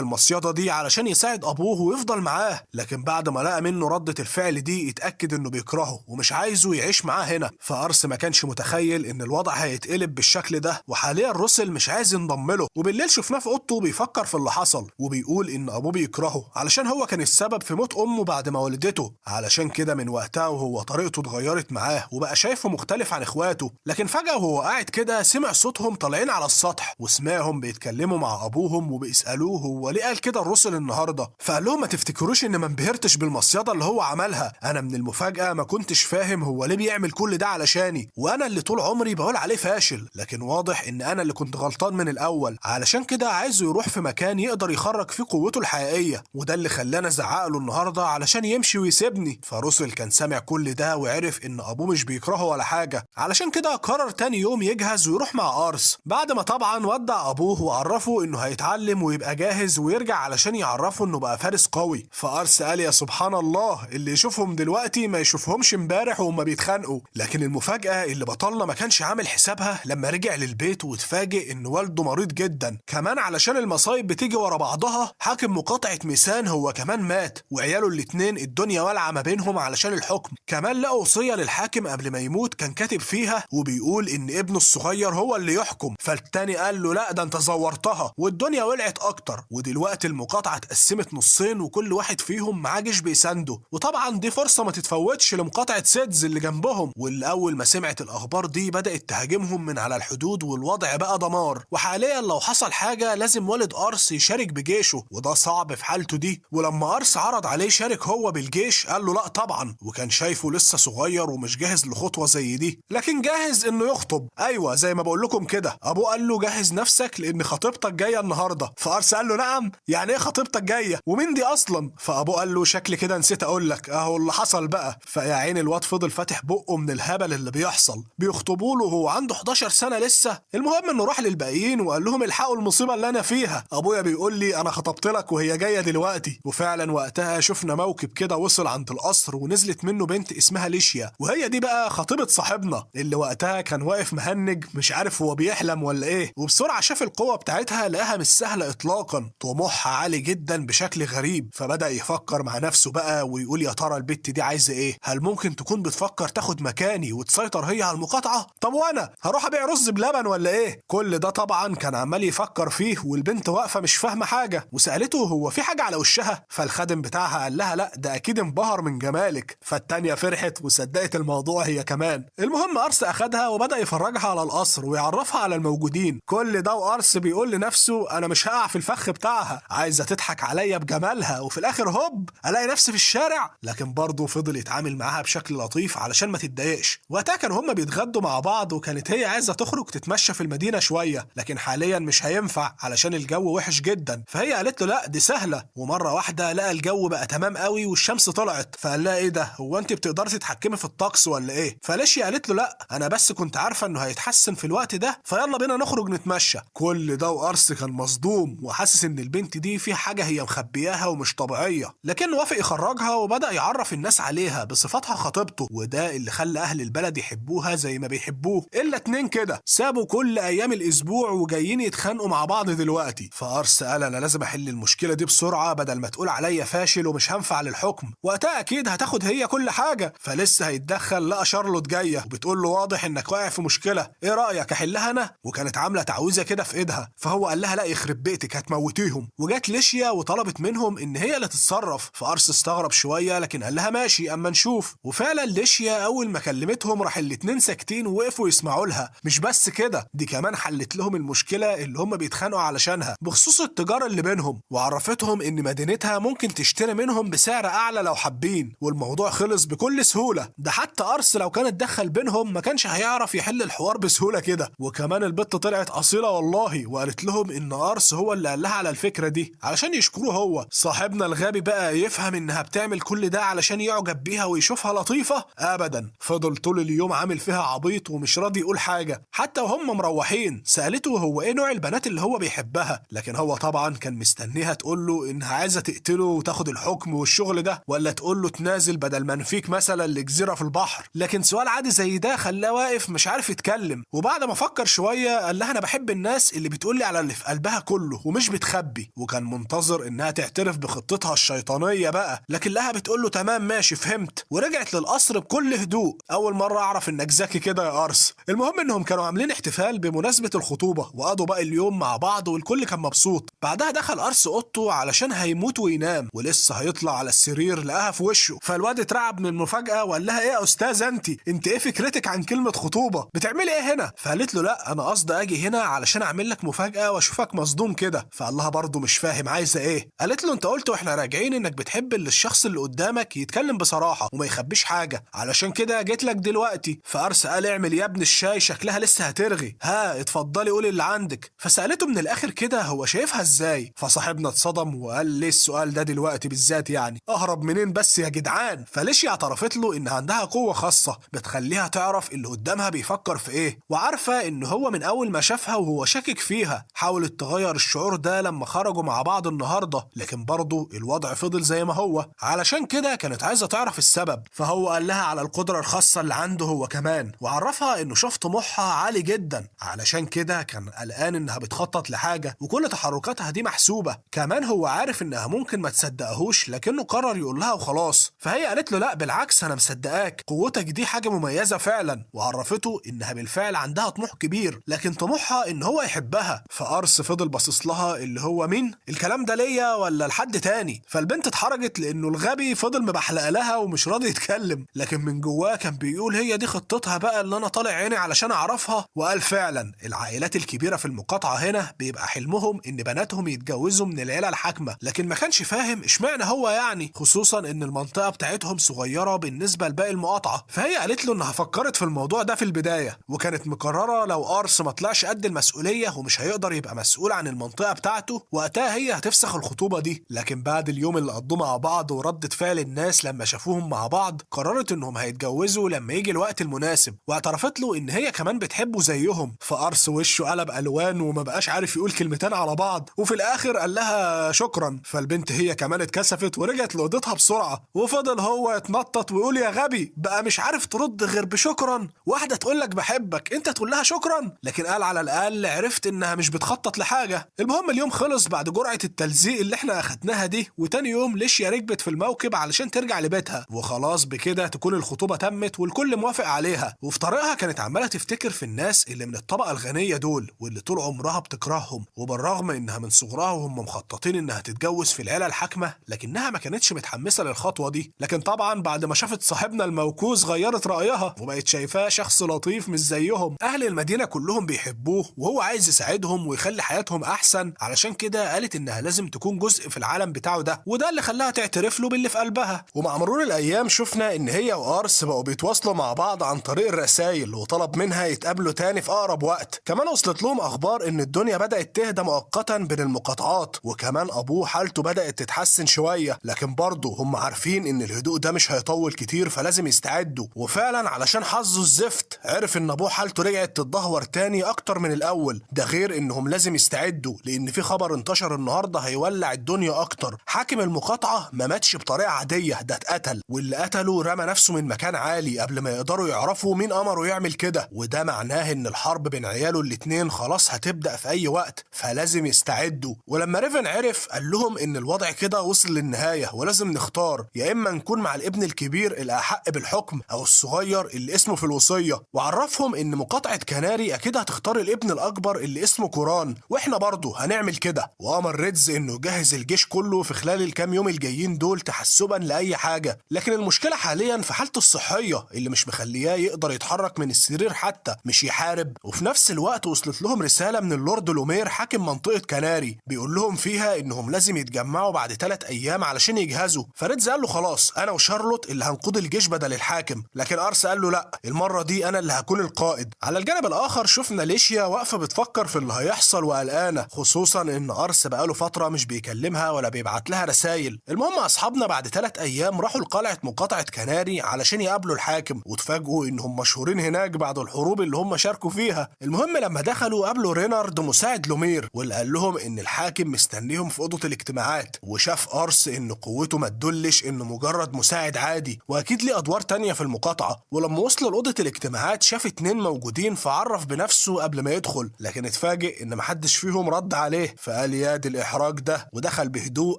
المصيده دي علشان يساعد ابوه ويفضل معاه. لكن بعد ما لقى منه ردة الفعل دي اتاكد انه بيكرهه ومش عايزه يعيش معاه هنا. فارس ما كانش متخيل ان الوضع هيتقلب بالشكل ده، وحاليا روسل مش عايز ينضم له. وبالليل شفناه في اوضته بيفكر في اللي حصل، وبيقول ان ابوه بيكرهه علشان هو كان السبب في موت امه بعد ما ولدته، علشان كده من وقتها وهو طريقته اتغيرت معاه وبقى شايفه مختلف عن اخواته. لكن فجأة وهو قاعد كده سمع صوتهم طالعين على السطح، وسمعهم بيتكلموا مع ابوهم وبيسالوه هو ليه قال كده الرسل النهارده. فقال لهم ما تفتكروش ان ما انبهرتش بالمصيده اللي هو عملها، انا من المفاجاة ما كنتش فاهم هو ليه بيعمل كل ده علشاني، وانا اللي طول عمري بقول عليه فاشل، لكن واضح ان انا اللي كنت غلطان من الاول، علشان كده عايزه يروح في مكان يقدر يخرج فيه قوته الحقيقية، وده اللي خلاني ازعق له النهارده علشان يمشي ويسيبني. فروسل كان سامع كل ده وعرف ان ابوه مش بيكرهه ولا حاجة، علشان كده قرر تاني يوم يجهز ويروح مع ارس، بعد ما طبعا ودع ابوه وعرفه انه هيتعلم ويبقى جاهز ويرجع علشان يعرفه انه بقى فارس قوي. فارس قال يا سبحان الله، اللي يشوفهم دلوقتي ما يشوفهمش امبارح وهما بيتخانقوا. لكن المفاجاة اللي بطلنا ما كانش عامل حسابها لما رجع للبيت واتفاجئ ان والده مريض جدا كمان، علشان المصايب بتيجي ورا بعضها. حاكم مقاطعه ميسان هو كمان مات، وعياله الاتنين الدنيا والعه ما بينهم علشان الحكم. كمان لقوا وصية للحاكم قبل ما يموت كان كاتب فيها وبيقول ان ابنه الصغير هو اللي يحكم، فالتاني قال له لا ده انت زورتها، والدنيا ولعت اكتر. ودلوقتي المقاطعة اتقسمت نصين وكل واحد فيهم معاه جيش بيسانده، وطبعا دي فرصة ما تتفوتش لمقاطعه سيدز اللي جنبهم، واللي اول ما سمعت الاخبار دي بدات تهاجمهم من على الحدود، والوضع بقى دمار. وحاليا لو حصل حاجة لازم والد ارس يشارك بجيشه، وده صعب في حالته دي. ولما ارس عرض عليه يشارك هو بالجيش قال له لا طبعا، وكان شايفه لسه صغير ومش جاهز لخطوه زي دي، لكن جاهز انه يخطب. ايوه زي ما بقول لكم كده، ابوه قال له جهز نفسك لان خطيبتك جاية النهارده. فارس قال له نعم، يعني ايه خطيبتك جاية ومين دي اصلا؟ فابوه قال له شكل كده نسيت اقول لك، اهو اللي حصل بقى. فيا عين الواد فضل فاتح بقه من الهبل اللي بيحصل، بيخطبوا له وهو عنده 11 سنة لسه. المهم انه راح للباقيين وقال لهم الحقوا المصيبة اللي انا فيها، ابويا بيقول لي انا خطبت لك وهي جاية دلوقتي. وفعلا وقتها شفنا موكب كده وصل عند القصر ونزلت منه بنت اسمها ليشيا، وهي دي بقى خطيبه صاحبنا اللي وقتها كان واقف مهنج مش عارف هو بيحلم ولا ايه. وبسرعة شاف القوة بتاعتها لقاها مش سهلة اطلاقا، طموحها عالي جدا بشكل غريب. فبدأ يفكر مع نفسه بقى ويقول يا ترى البت دي عايزة ايه؟ هل ممكن تكون بتفكر تاخد مكاني وتسيطر هي على المقاطعة؟ طب وانا هروح ابيع رز بلبن ولا ايه؟ كل ده طبعا كان عمال يفكر فيه، والبنت واقفة مش فاهمة حاجة، وسألته هو في حاجة على وشها؟ فالخادم بتاعها قال لها لا ده اكيد انبهر من جمالك. فالتانية فرحت وصدقت الموضوع هي كمان. المهم أرس اخدها وبدأ يفرجها على القصر ويعرفها على الموجودين. كل ده وأرس بيقول لنفسه انا مش هقع في الفخ بتاعها، عايزة تضحك عليا بجمالها وفي الاخر هوب الاقي نفسي في الشارع. لكن برضه فضل يتعامل معاها بشكل لطيف علشان ما تتضايقش. وقتها كانوا هما بيتغدوا مع بعض، وكانت هي عايزة تخرج تتمشى في المدينة شوية، لكن حاليا مش هينفع علشان الجو وحش جدا. فهي قالت له لا دي سهلة. ومرة واحدة لقى الجو بقى تمام قوي والشمس طلعت، فقال لها ايه ده، هو انت بتقدري تتحكمي في الطقس ولا ايه؟ فليشيا قالت له لا انا بس كنت عارفة انه هيتحسن في الوقت ده، فيلا بينا نخرج نتمشى. كل ده وأرس كان مصدوم وحاسس ان البنت دي في حاجة هي مخبياها ومش طبيعية، لكنه وافق يخرجها وبدأ يعرف الناس عليها بصفتها خطيبته، وده اللي خلى اهل البلد يحبوها زي ما بيحبوه. الا اتنين كده سابوا كل ايام الاسبوع وجايين يتخانقوا مع بعض دلوقتي. فأرس قال انا لازم احل المشكلة دي بسرعة بدل ما تقول عليا فاشل ومش هنفع للحكم، وقتها اكيد هتاخد هي كل حاجة. فلسه هيتدخل لقى شارلوت جاية وبتقول له واضح انك واقع في مشكلة، ايه رأيك احلها انا؟ وكانت عاملة تعويذة كده في ايدها، فهو قال لها لا يخرب بيتك هتموتيهم. وجات ليشيا وطلبت منهم ان هي اللي تتصرف. فأرس استغرب شوية لكن قال لها ماشي اما نشوف. وفعلا ليشيا اول ما كلمتهم راح الاتنين ساكتين ووقفوا يسمعوا لها. مش بس كده، دي كمان حلت لهم المشكلة اللي هم بيتخانقوا علشانها بخصوص التجارة اللي بينهم، وعرفتهم ان مدينتها ممكن تشتري منهم بسعر اعلى لو حابين، والموضوع خلص بكل سهولة. ده حتى أرس لو كان اتدخل بينهم ما كانش هيعرف يحل الحوار بسهولة كده. وكمان البت طلعت أصيلة والله، وقالت لهم ان أرس هو اللي قال لها على الفكرة دي علشان يشكروه هو. صاحبنا الغبي بقى يفهم انها بتعمل كل ده علشان يعجب بيها ويشوفها لطيفة؟ ابدا، فضل طول اليوم عامل فيها عبيط ومش راضي يقول حاجة. حتى وهم مروحين سألته هو ايه نوع البنات اللي هو بيحبها، لكن هو طبعا كان مستنيها تقول له انها عايزة تقتله وتاخد الحكم والشغل ده، ولا تقول له تنازل بدل ما نفيك مثلا لجزيرة في البحر. لكن سؤال عادي زي ده خلاه واقف مش عارف يتكلم. وبعد ما فكر شوية قال لها انا بحب الناس اللي بتقول لي على اللي في قلبها كله ومش بتخبي. وكان منتظر انها تعترف بخطتها الشيطانية بقى، لكن لها بتقول له تمام ماشي فهمت، ورجعت للقصر بكل هدوء. اول مرة اعرف انك ذكي كده يا أرس. المهم انهم كانوا عاملين احتفال بمناسبة الخطوبة وقضوا باقي اليوم مع بعض والكل كان مبسوط. بعدها دخل أرس اوضته علشان هيموت وينام، ولسه هيطلع على السرير لقاها في وشه. فالواد اترعب من المفاجأة وقال لها ايه يا استاذة انت ايه فكرتك عن كلمة خطوبة؟ بتعملي ايه هنا؟ فقالت له لا انا قصدي اجي هنا علشان اعمل لك مفاجأة واشوفك مصدوم كده. فقال لها برضه مش فاهم عايزة ايه؟ قالت له انت قلت واحنا راجعين انك بتحب اللي الشخص اللي قدامك يتكلم بصراحة وما يخبيش حاجة، علشان كده جيت لك دلوقتي. فأرس قال اعمل يا ابن الشاي شكلها لسه هترغي، ها اتفضلي قولي اللي عندك. فسألته من الاخر كده هو شايفها ازاي؟ فصاحبنا اتصدم وقال ليه السؤال ده دلوقتي بالذات، يعني اهرب منين بس يا جدعان؟ فليشيا اعترفت له ان عندها قوة خاصة بتخليها تعرف اللي قدامها بيفكر في ايه، وعارفة ان هو من اول ما شافها وهو شاكك فيها. حاولت تغير الشعور ده لما خرجوا مع بعض النهاردة، لكن برضه الوضع فضل زي ما هو، علشان كده كانت عايزة تعرف السبب. فهو قال لها على القدرة الخاصة اللي عنده هو كمان، وعرفها انه شاف طموحها عالي جدا، علشان كده كان قلقان انها بتخطط لحاجة وكل تحركاتها دي محسوبة. كمان هو عارف انها ممكن ما تصدقهوش، لكنه قرر يقول لها وخلاص. فهي قالت له لا بالعكس انا مصدقاك، قوتك دي حاجة مميزة فعلا، وعرفته انها بالفعل عندها طموح كبير، لكن طموحها ان هو يحبها. فأرس فضل باصص لها اللي هو مين الكلام ده، ليا ولا لحد تاني؟ فالبنت اتحرجت لانه الغبي فضل مبحلق لها ومش راضي يتكلم، لكن من جواه كان بيقول هي دي خطتها بقى اللي انا طالع عيني علشان اعرفها. وقال فعلا العائلات الكبيرة في المقاطعة هنا بيبقى حلمهم ان بناتهم يتجوزوا من العيلة الحاكمة، لكن ما كانش فاهم اشمعنى هو يعني، خصوصا ان المنطقة بتاعتهم صغيرة بالنسبة لباقي المقاطعة. فهي قالت له انها فكرت في الموضوع ده في البداية، وكانت مقررة لو أرس ما طلعش قد المسؤولية ومش هيقدر يبقى مسؤول عن المنطقة بتاعته وقتها هي هتفسخ الخطوبة دي. لكن بعد اليوم اللي قضوه مع بعض وردة فعل الناس لما شافوهم مع بعض، قررت انهم هيتجوزوا لما يجي الوقت المناسب، واعترفت له ان هي كمان بتحبه زيهم. فأرس وشه قلب الوان وما بقاش عارف يقول كلمتين على بعض، وفي الاخر قال لها شكرا. فالبنت هي كمان اتكسفت ورجعت لاوضتها بسرعة، وفضل هو يتنطط ويقول يا غبي بقى مش عارف ترد غير بشكرا، واحدة تقول لك بحبك انت تقول لها شكرا. لكن قال على الاقل عرفت عرفت انها مش بتخطط لحاجة. المهم اليوم خلص بعد جرعة التلزيق اللي احنا اخدناها دي، وتاني يوم ليشيا ركبت في الموكب علشان ترجع لبيتها، وخلاص بكده تكون الخطوبة تمت والكل موافق عليها. وفي طريقها كانت عماله تفتكر في الناس اللي من الطبقة الغنية دول واللي طول عمرها بتكرههم، وبالرغم انها من صغرها وهم مخططين انها تتجوز في العيلة الحاكمة لكنها ما كانتش متحمسة للخطوة دي. لكن طبعا بعد ما شافت صاحبنا الموكوس غيرت رايها وبقت شايفاه شخص لطيف مش زيهم. اهل المدينة كلهم بيحبوه وهو عايز يساعدهم ويخلي حياتهم احسن، علشان كده قالت انها لازم تكون جزء في العالم بتاعه ده، وده اللي خلاها تعترف له باللي في قلبها. ومع مرور الايام شفنا ان هي وارس بقوا بيتواصلوا مع بعض عن طريق الرسائل، وطلب منها يتقابلوا تاني في اقرب وقت. كمان وصلت لهم اخبار ان الدنيا بدات تهدى مؤقتا بين المقاطعات، وكمان ابوه حالته بدات تتحسن شوية، لكن برضه هم عارفين ان الهدوء ده مش هيطول كتير فلازم يستعدوا. وفعلا علشان حظه الزفت عرف ان ابوه حالته رجعت تتدهور تاني اكتر من الاول، ده غير انهم لازم يستعدوا لان في خبر انتشر النهارده هيولع الدنيا اكتر. حاكم المقاطعة ما ماتش بطريقة عادية، ده اتقتل، واللي قتله رمى نفسه من مكان عالي قبل ما يقدروا يعرفوا مين امره يعمل كده، وده معناه ان الحرب بين عياله الاتنين خلاص هتبدا في اي وقت فلازم يستعدوا. ولما ريفن عرف قال لهم ان الوضع كده وصل للنهاية ولازم نختار، يا اما نكون مع الابن الكبير الاحق بالحكم او الصغير اللي اسمه في الوصية. وعرفهم ان مقاطعه كناري اكيد هتختار الابن الاكبر اللي اسمه كوران، واحنا برضه هنعمل كده. وامر ريدز انه يجهز الجيش كله في خلال الكام يوم الجايين دول تحسبا لاي حاجة. لكن المشكلة حاليا في حالته الصحية اللي مش مخلياه يقدر يتحرك من السرير حتى، مش يحارب. وفي نفس الوقت وصلت لهم رسالة من اللورد لومير حاكم منطقة كناري بيقول لهم فيها انهم لازم يتجمعوا بعد 3 ايام علشان يجهزوا. فريدز قال له خلاص انا وشارلوت اللي هنقود الجيش بدل الحاكم، لكن ارس قال له لا، المرة دي انا اللي هكون القائد. على الجانب الاخر شفنا ليشيا واقفة بتفكر في اللي هيحصل وقلقانه، خصوصا ان ارس بقاله فترة مش بيكلمها ولا بيبعت لها رسائل. المهم اصحابنا بعد 3 ايام راحوا لقلعه مقاطعه كناري علشان يقابلوا الحاكم، واتفاجئوا انهم مشهورين هناك بعد الحروب اللي هم شاركوا فيها. المهم لما دخلوا قابلوا رينارد مساعد لومير، واللي قال لهم ان الحاكم مستنيهم في اوضة الاجتماعات. وشاف ارس ان قوته ما تدلش انه مجرد مساعد عادي واكيد ليه ادوار تانية في المقاطعة. ولما وصلوا لاوضه الاجتماعات شاف 2 موجودين فعرف بنفسه قبل ما يدخل، لكن اتفاجئ ان محدش فيهم رد عليه، فقال يا دي الاحراج ده، ودخل بهدوء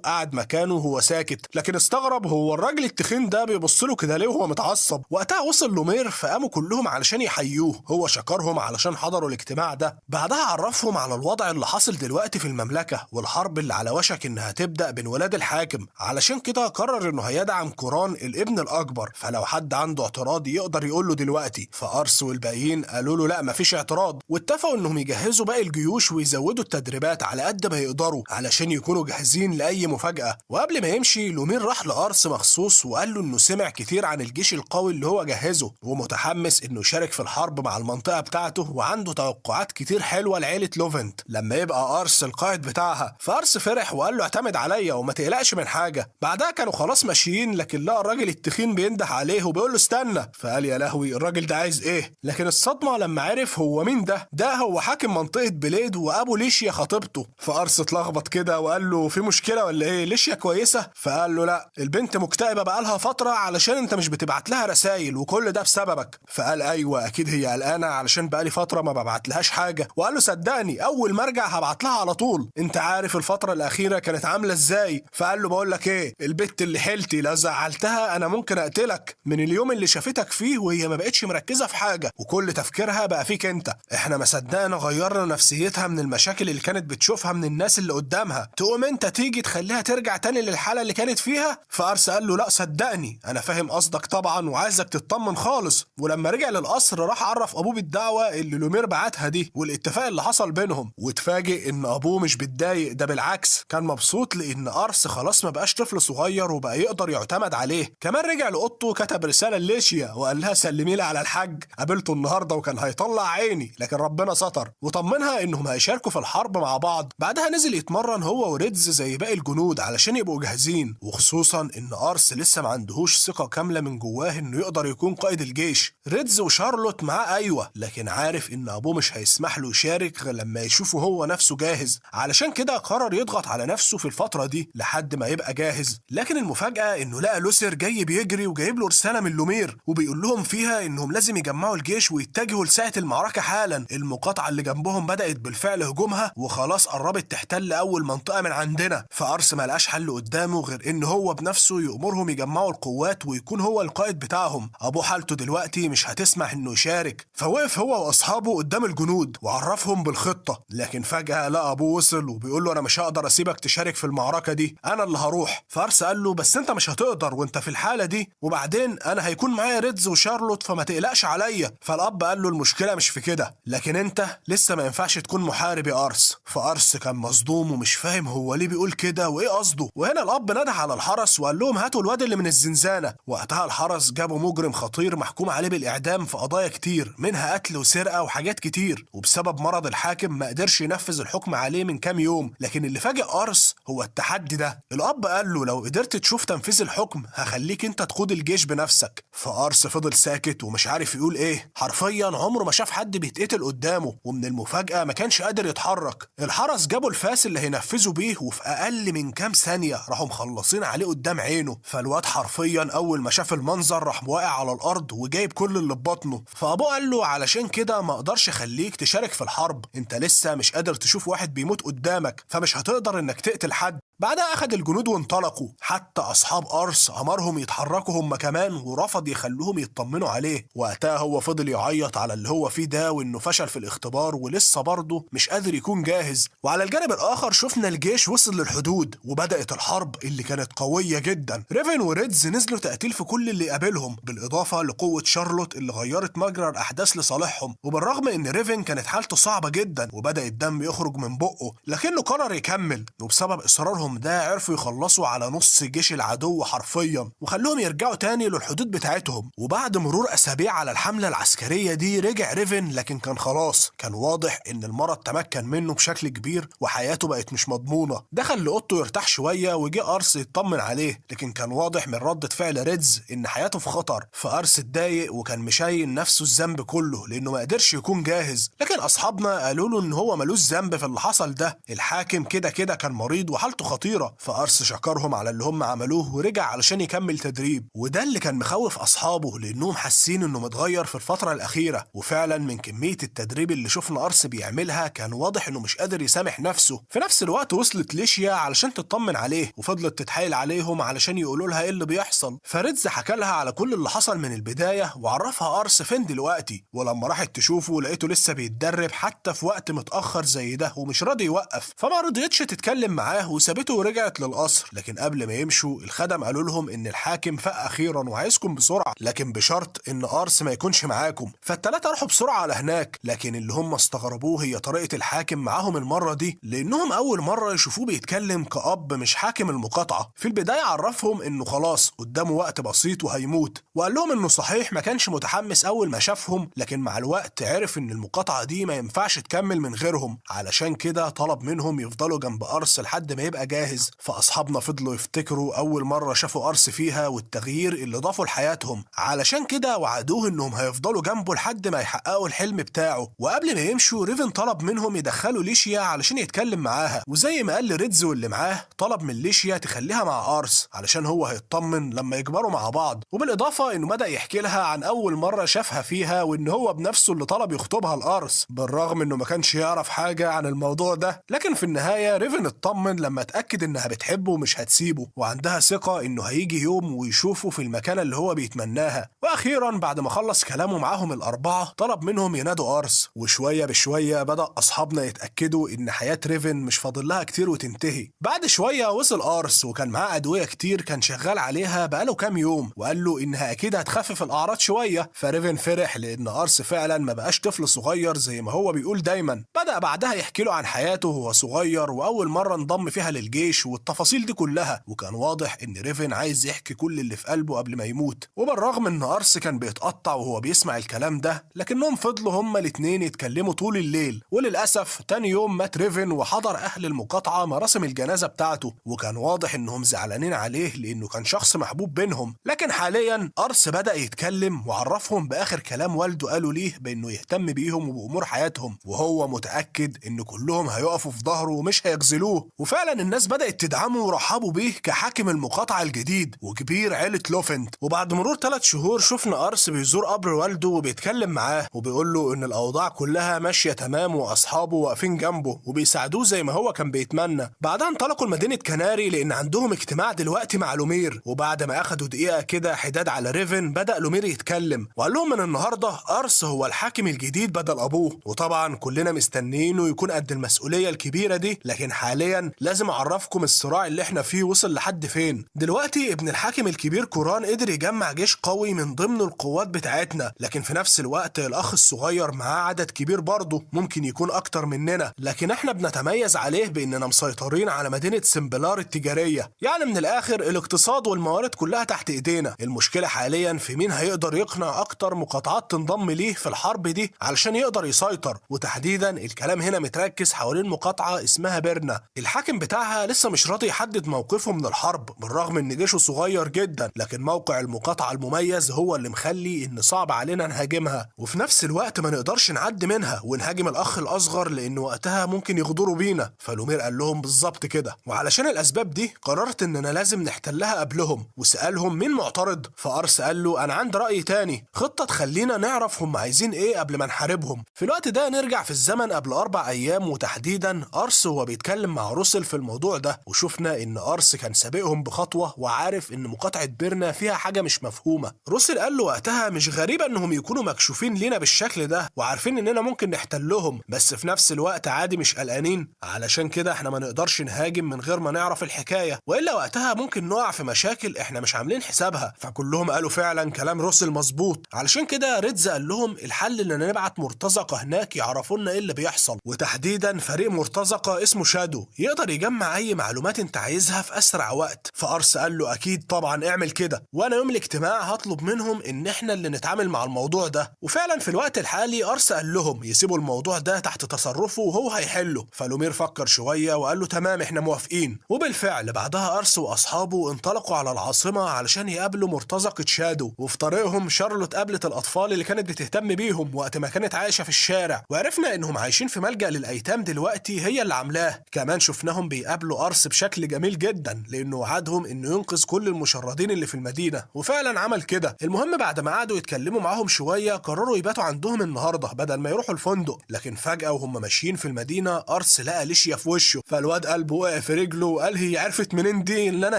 قعد مكانه وهو ساكت. لكن استغرب هو الراجل التخين ده بيبص له كده ليه وهو متعصب. وقتها وصل لومير فقاموا كلهم علشان يحيوه، هو شكرهم علشان حضروا الاجتماع ده. بعدها عرفهم على الوضع اللي حصل دلوقتي في المملكة والحرب اللي على وشك انها تبدا بين ولاد الحاكم، علشان كده قرر انه هيدعم كوران الابن الاكبر، فلو حد عنده اعتراض يقدر يقول له دلوقتي. فارس والباقيين قالوا له لا مفيش اعتراض، واتفقوا انهم يجهزوا باقي الجيوش ويزودوا التدريبات على قد ما يقدروا علشان يكونوا جاهزين لاي مفاجاة. وقبل ما يمشي لومير راح لارس مخصوص وقال له انه سمع كتير عن الجيش القوي اللي هو جهزه، ومتحمس انه يشارك في الحرب مع المنطقة بتاعته، وعنده توقعات كتير حلوة لعيلة لوفنت لما يبقى ارس القائد بتاعها. فارس فرح وقال له اعتمد عليا وما تقلقش من حاجة. بعدها كانوا خلاص ماشيين، لكن لقى الراجل التخين بينده عليه وبيقول له استنى، فقال يا لهوي الراجل ده عايز ايه. لكن الصدمة لما عرف هو مين ده، ده هو حاكم منطقة بليد وابو ليشيا خطيبته. فارس اتلخبط كده وقال له في مشكلة ولا ايه، ليشيا كويسة؟ فقال له لا، البنت مكتئبه بقالها فترة علشان انت مش بتبعت لها رسائل وكل ده بسببك. فقال ايوه اكيد هي قلقانة علشان بقالي فترة ما ببعت لهاش حاجة. وقال له صدقني اول ما ارجع هبعت لها على طول، انت عارف الفترة الاخيرة كانت عامله ازاي. فقال له بقول لك ايه، البت اللي حيلتي لو زعلتها انا ممكن اقتلك، من اليوم اللي شافتك فيه وهي ما بقتش مركزه في حاجة وكل تفكيرها بقى فيك انت، احنا ما صدقنا غيرنا نفسيتها من المشاكل اللي كانت بتشوفها من الناس اللي قدامها، تقوم انت تيجي تخليها ترجع تاني للحالة اللي كانت فيها. فارس قال له لا صدقني انا فاهم قصدك طبعا وعايزك تطمن خالص. ولما رجع للقصر راح عرف ابوه بالدعوة اللي لومير بعتها دي والاتفاق اللي حصل بينهم، واتفاجئ ان ابوه مش بيتضايق، ده بالعكس كان مبسوط لان ارس خلاص ما بقاش طفل صغير وبقى يقدر يعتمد عليه. كمان رجع لاوضته كتب رسالة لليشيا وقال لها سلمي لي على الحاج، قابلته النهارده وكان هيطلع عيني لكن ربنا ستر، وطمنها انهم هيشاركوا في الحرب مع بعض. بعدها نزل يتمرن هو وريدز زي باقي الجنود علشان يبقوا جاهزين، وخصوصا ان ارس لسه ما عندهوش ثقة كاملة من جواه انه يقدر يكون قائد الجيش. ريدز وشارلوت معاه ايوه، لكن عارف ان ابوه مش هيسمح له يشارك غير لما يشوفه هو نفسه جاهز، علشان كده قرر يضغط على نفسه في الفترة دي لحد ما يبقى جاهز. لكن المفاجاة انه لقى لوسر جاي بيجري وجايب له رسالة من لومير وبيقول لهم فيها انهم لازم يجمعوا الجيش ويتجهوا لساعة المعركة حالا، المقاطعة اللي جنبهم جنبهم بدات بالفعل هجومها وخلاص قربت تحتل اول منطقة من عندنا. فارس ما لقاش حل قدامه غير ان هو بنفسه يأمرهم يجمعوا القوات ويكون هو القائد بتاعهم. ابوه حالته دلوقتي مش هتسمح انه يشارك، فوقف هو واصحابه قدام الجنود وعرفهم بالخطة. لكن فجاة لقى ابوه وصل وبيقول له انا مش هقدر اسيبك تشارك في المعركة دي، انا اللي هروح. فارس قال له بس انت مش هتقدر وانت في الحالة دي، وبعدين انا هيكون معايا ريدز وشارلوت فما تقلقش عليا. فالاب قال له المشكلة مش في كده، لكن انت لسه ما ينفعش تكون محارب يا ارس. فارس كان مصدوم ومش فاهم هو ليه بيقول كده وايه قصده. وهنا الاب نده على الحرس وقال لهم هاتوا الواد اللي من الزنزانة. وقتها الحرس جابوا مجرم خطير محكوم عليه بالاعدام في قضايا كتير، منها قتل وسرقة وحاجات كتير، وبسبب مرض الحاكم ما قدرش ينفذ الحكم عليه من كام يوم. لكن اللي فاجئ ارس هو التحدي ده. الاب قال له لو قدرت تشوف تنفيذ الحكم هخليك انت تقود الجيش بنفسك. فارس فضل ساكت ومش عارف يقول ايه، حرفيا عمره ما شاف حد بيتقتل قدامه، ومن المفاجأة ما كانش قادر يتحرك. الحرس جابوا الفاس اللي هينفذوا بيه، وفي اقل من كام ثانية راحوا مخلصين عليه قدام عينه. فالواد حرفيا اول ما شاف المنظر راح واقع على الارض وجايب كل اللي في بطنه. فابوه قال له علشان كده ما اقدرش اخليك تشارك في الحرب، انت لسه مش قادر تشوف واحد بيموت قدامك، فمش هتقدر انك تقتل حد. بعدها اخد الجنود وانطلقوا، حتى اصحاب ارس امرهم يتحركوا هم كمان ورفض يخلوهم يطمنوا عليه. وقتها هو فضل يعيط على اللي هو فيه ده وانه فشل في الاختبار ولسه برضه مش قادر يكون جاهز. وعلى الجانب الاخر شفنا الجيش وصل للحدود وبدات الحرب اللي كانت قوية جدا. ريفن وريدز نزلوا تقتيل في كل اللي قابلهم، بالاضافة لقوه شارلوت اللي غيرت مجرى الاحداث لصالحهم. وبالرغم ان ريفن كانت حالته صعبة جدا وبدا الدم يخرج من بقه، لكنه قرر يكمل، وبسبب اصرارهم ده عرفوا يخلصوا على نص جيش العدو حرفيا وخلوهم يرجعوا تاني للحدود بتاعتهم. وبعد مرور اسابيع على الحملة العسكرية دي رجع ريفن، لكن كان خلاص كان واضح ان المرض تمكن منه بشكل كبير وحياته بقت مش مضمونه. دخل لاوضته يرتاح شوية وجه ارس يطمن عليه، لكن كان واضح من ردة فعل ريدز ان حياته في خطر. فارس اتضايق وكان مشايل نفسه الذنب كله لانه ما قدرش يكون جاهز، لكن اصحابنا قالوا له ان هو ملوش ذنب في اللي حصل ده، الحاكم كده كده كان مريض وحالته خطيرة. فارس شكرهم على اللي هم عملوه ورجع علشان يكمل تدريب، وده اللي كان مخوف اصحابه لانهم حاسين انه متغير في الفترة الاخيرة. وفعلا من كمية التدريب اللي شفنا ارس بيعملها كان واضح انه مش قادر يسامح نفسه. في نفس الوقت وصلت ليشيا علشان تطمن عليه، وفضلت تتحايل عليهم علشان يقولوا لها ايه اللي بيحصل. فريدز حكى لها على كل اللي حصل من البداية وعرفها ارس فين دلوقتي، ولما راحت تشوفه لقيته لسه بيتدرب حتى في وقت متاخر زي ده ومش راضي يوقف، فما رضيتش تتكلم معاه وسابته ورجعت للقصر. لكن قبل ما يمشوا الخدم قالوا لهم ان الحاكم فاق اخيرا وعايزكم بسرعة، لكن بشرط ان ارس ما يكونش معاكم. فالتلاته راحوا بسرعة على هناك، لكن اللي هم استغربوه هي طريقه الحاكم معاهم المرة دي، لانهم اول مرة يشوفوه بيتكلم كأب مش حاكم المقاطعة. في البداية عرفهم انه خلاص قدامه وقت بسيط وهيموت، وقال لهم انه صحيح ما كانش متحمس اول ما شافهم، لكن مع الوقت عرف ان المقاطعة دي ما ينفعش تكمل من غيرهم، علشان كده طلب منهم يفضلوا جنب ارس لحد ما يبقى جاهز. فاصحابنا فضلوا يفتكروا اول مرة شافوا ارس فيها والتغيير اللي ضافه لحياتهم، علشان كده وعدوه انهم هيفضلوا جنبه لحد ما يحققوا الحلم بتاعه. وقبل ما يمشوا ريفن طلب منهم يدخلوا ليشيا علشان يتكلم معاها، وزي ما قال لريدز واللي معاه طلب من ليشيا تخليها مع ارس علشان هو هيطمن لما يكبروا مع بعض. وبالاضافة انه بدا يحكي لها عن اول مرة شافها فيها وان هو بنفسه اللي طلب يخطبها لارس، بالرغم انه ما كانش يعرف حاجة عن الموضوع ده. لكن في النهاية ريفن اطمن لما اتاكد انها بتحبه ومش هتسيبه، وعندها ثقة انه هيجي يوم ويشوفه في المكانة اللي هو بيتمناها. واخيرا بعد ما خلص كلامه معاهم الاربعة طلب منهم ينادوا ارس، وشوية بشوية بدا اصحابنا يتاكدوا ان حياة ريفن مش فاضل لها كتير وتنتهي. بعد شوية وصل ارس وكان معاه ادوية كتير كان شغال عليها بقاله كام يوم، وقال له انها اكيد هتخفف الاعراض شوية. فريفن فرح لان ارس فعلا ما بقاش طفل صغير زي ما هو بيقول دايما. بدا بعدها يحكي له عن حياته وهو صغير واول مرة انضم فيها للجيش والتفاصيل دي كلها، وكان واضح ان ريفن عايز يحكي كل اللي في قلبه قبل ما يموت. وبالرغم ان ارس كان بيتقطع وهو بيسمع الكلام ده، لكنهم فضلوا هما الاتنين يتكلموا طول الليل. وللاسف تاني يوم مات ريفن وحضر اهل المقاطعة مراسم الجنازة بتاعته، وكان واضح انهم زعلانين عليه لانه كان شخص محبوب بينهم. لكن حاليا ارس بدا يتكلم وعرفهم باخر كلام والده قالوا ليه بانه يهتم بيهم وبامور حياتهم، وهو متاكد ان كلهم هيقفوا في ظهره ومش هيخذلوه. وفعلا الناس بدات تدعمه ورحبوا بيه كحاكم المقاطعة الجديد وكبير عيله لوفنت. وبعد مرور 3 شهور شفنا ارس بيزور قبر والده وبيتكلم معاه وبيقول له ان الاوضاع كلها ماشية ماشية تمام واصحابه واقفين جنبه وبيساعدوه زي ما هو كان بيتمنى. بعدها انطلقوا لمدينة كناري لان عندهم اجتماع دلوقتي مع لومير. وبعد ما اخدوا دقيقة كده حداد على ريفن بدأ لومير يتكلم وقال لهم من النهارده ارس هو الحاكم الجديد بدل ابوه، وطبعا كلنا مستنيينه يكون قد المسؤولية الكبيرة دي، لكن حاليا لازم اعرفكم الصراع اللي احنا فيه وصل لحد فين. دلوقتي ابن الحاكم الكبير كوران قدر يجمع جيش قوي من ضمن القوات بتاعتنا، لكن في نفس الوقت الاخ الصغير معاه عدد كبير برضه ممكن يكون اكتر مننا، لكن احنا بنتميز عليه باننا مسيطرين على مدينة سمبلار التجارية، يعني من الاخر الاقتصاد والموارد كلها تحت ايدينا. المشكلة حاليا في مين هيقدر يقنع اكتر مقاطعات تنضم ليه في الحرب دي علشان يقدر يسيطر، وتحديدا الكلام هنا متركز حوالين مقاطعة اسمها بيرنا. الحاكم بتاعها لسه مش راضي يحدد موقفه من الحرب بالرغم ان جيشه صغير جدا، لكن موقع المقاطعة المميز هو اللي مخلي ان صعب علينا نهاجمها، وفي نفس الوقت ما نقدرش نعدي منها ونهاجم الاخ الاصغر لان وقتها ممكن يغدروا بينا. فلومير قال لهم بالظبط كده، وعلشان الاسباب دي قررت اننا لازم نحتلها قبلهم. وسالهم مين معترض، فارس قال له انا عندي راي تاني، خطه تخلينا نعرف هم عايزين ايه قبل ما نحاربهم. في الوقت ده نرجع في الزمن قبل 4 ايام، وتحديدا ارس وهو بيتكلم مع روسل في الموضوع ده، وشفنا ان ارس كان سابقهم بخطوة وعارف ان مقاطعه بيرنا فيها حاجة مش مفهومه. روسل قال له وقتها مش غريبة انهم يكونوا مكشوفين لينا بالشكل ده وعارفين اننا ممكن نحتلهم، بس في نفس الوقت عادي مش قلقانين، علشان كده احنا ما نقدرش نهاجم من غير ما نعرف الحكاية، والا وقتها ممكن نقع في مشاكل احنا مش عاملين حسابها. فكلهم قالوا فعلا كلام روسل مظبوط. علشان كده ريدز قال لهم الحل اننا نبعت مرتزقة هناك يعرفوا لنا ايه اللي بيحصل، وتحديدا فريق مرتزقة اسمه شادو يقدر يجمع اي معلومات انت عايزها في اسرع وقت. فارس قال له اكيد طبعا اعمل كده، وانا يوم الاجتماع هطلب منهم ان احنا اللي نتعامل مع الموضوع ده. وفعلا في الوقت الحالي ارس قال لهم يسيبوا الموضوع ده تحت تصرفه وهو هيحله. فلومير فكر شوية وقال له تمام احنا موافقين. وبالفعل بعدها ارس واصحابه انطلقوا على العاصمة علشان يقابلوا مرتزقة شادو. وفي طريقهم شارلوت قابلت الاطفال اللي كانت بتهتم بيهم وقت ما كانت عايشه في الشارع، وعرفنا انهم عايشين في ملجأ للايتام دلوقتي هي اللي عاملاه. كمان شفناهم بيقابلوا ارس بشكل جميل جدا لانه وعدهم انه ينقذ كل المشردين اللي في المدينة، وفعلا عمل كده. المهم بعد ما قعدوا يتكلموا معاهم شوية قرروا يباتوا عندهم النهارده بدل ما يروحوا الفندق. لكن فجاة وهم ماشيين في المدينة ارس لقى ليشيا في وشه، فالواد قلبه وقع في رجله وقال هي عرفت منين دي اللي انا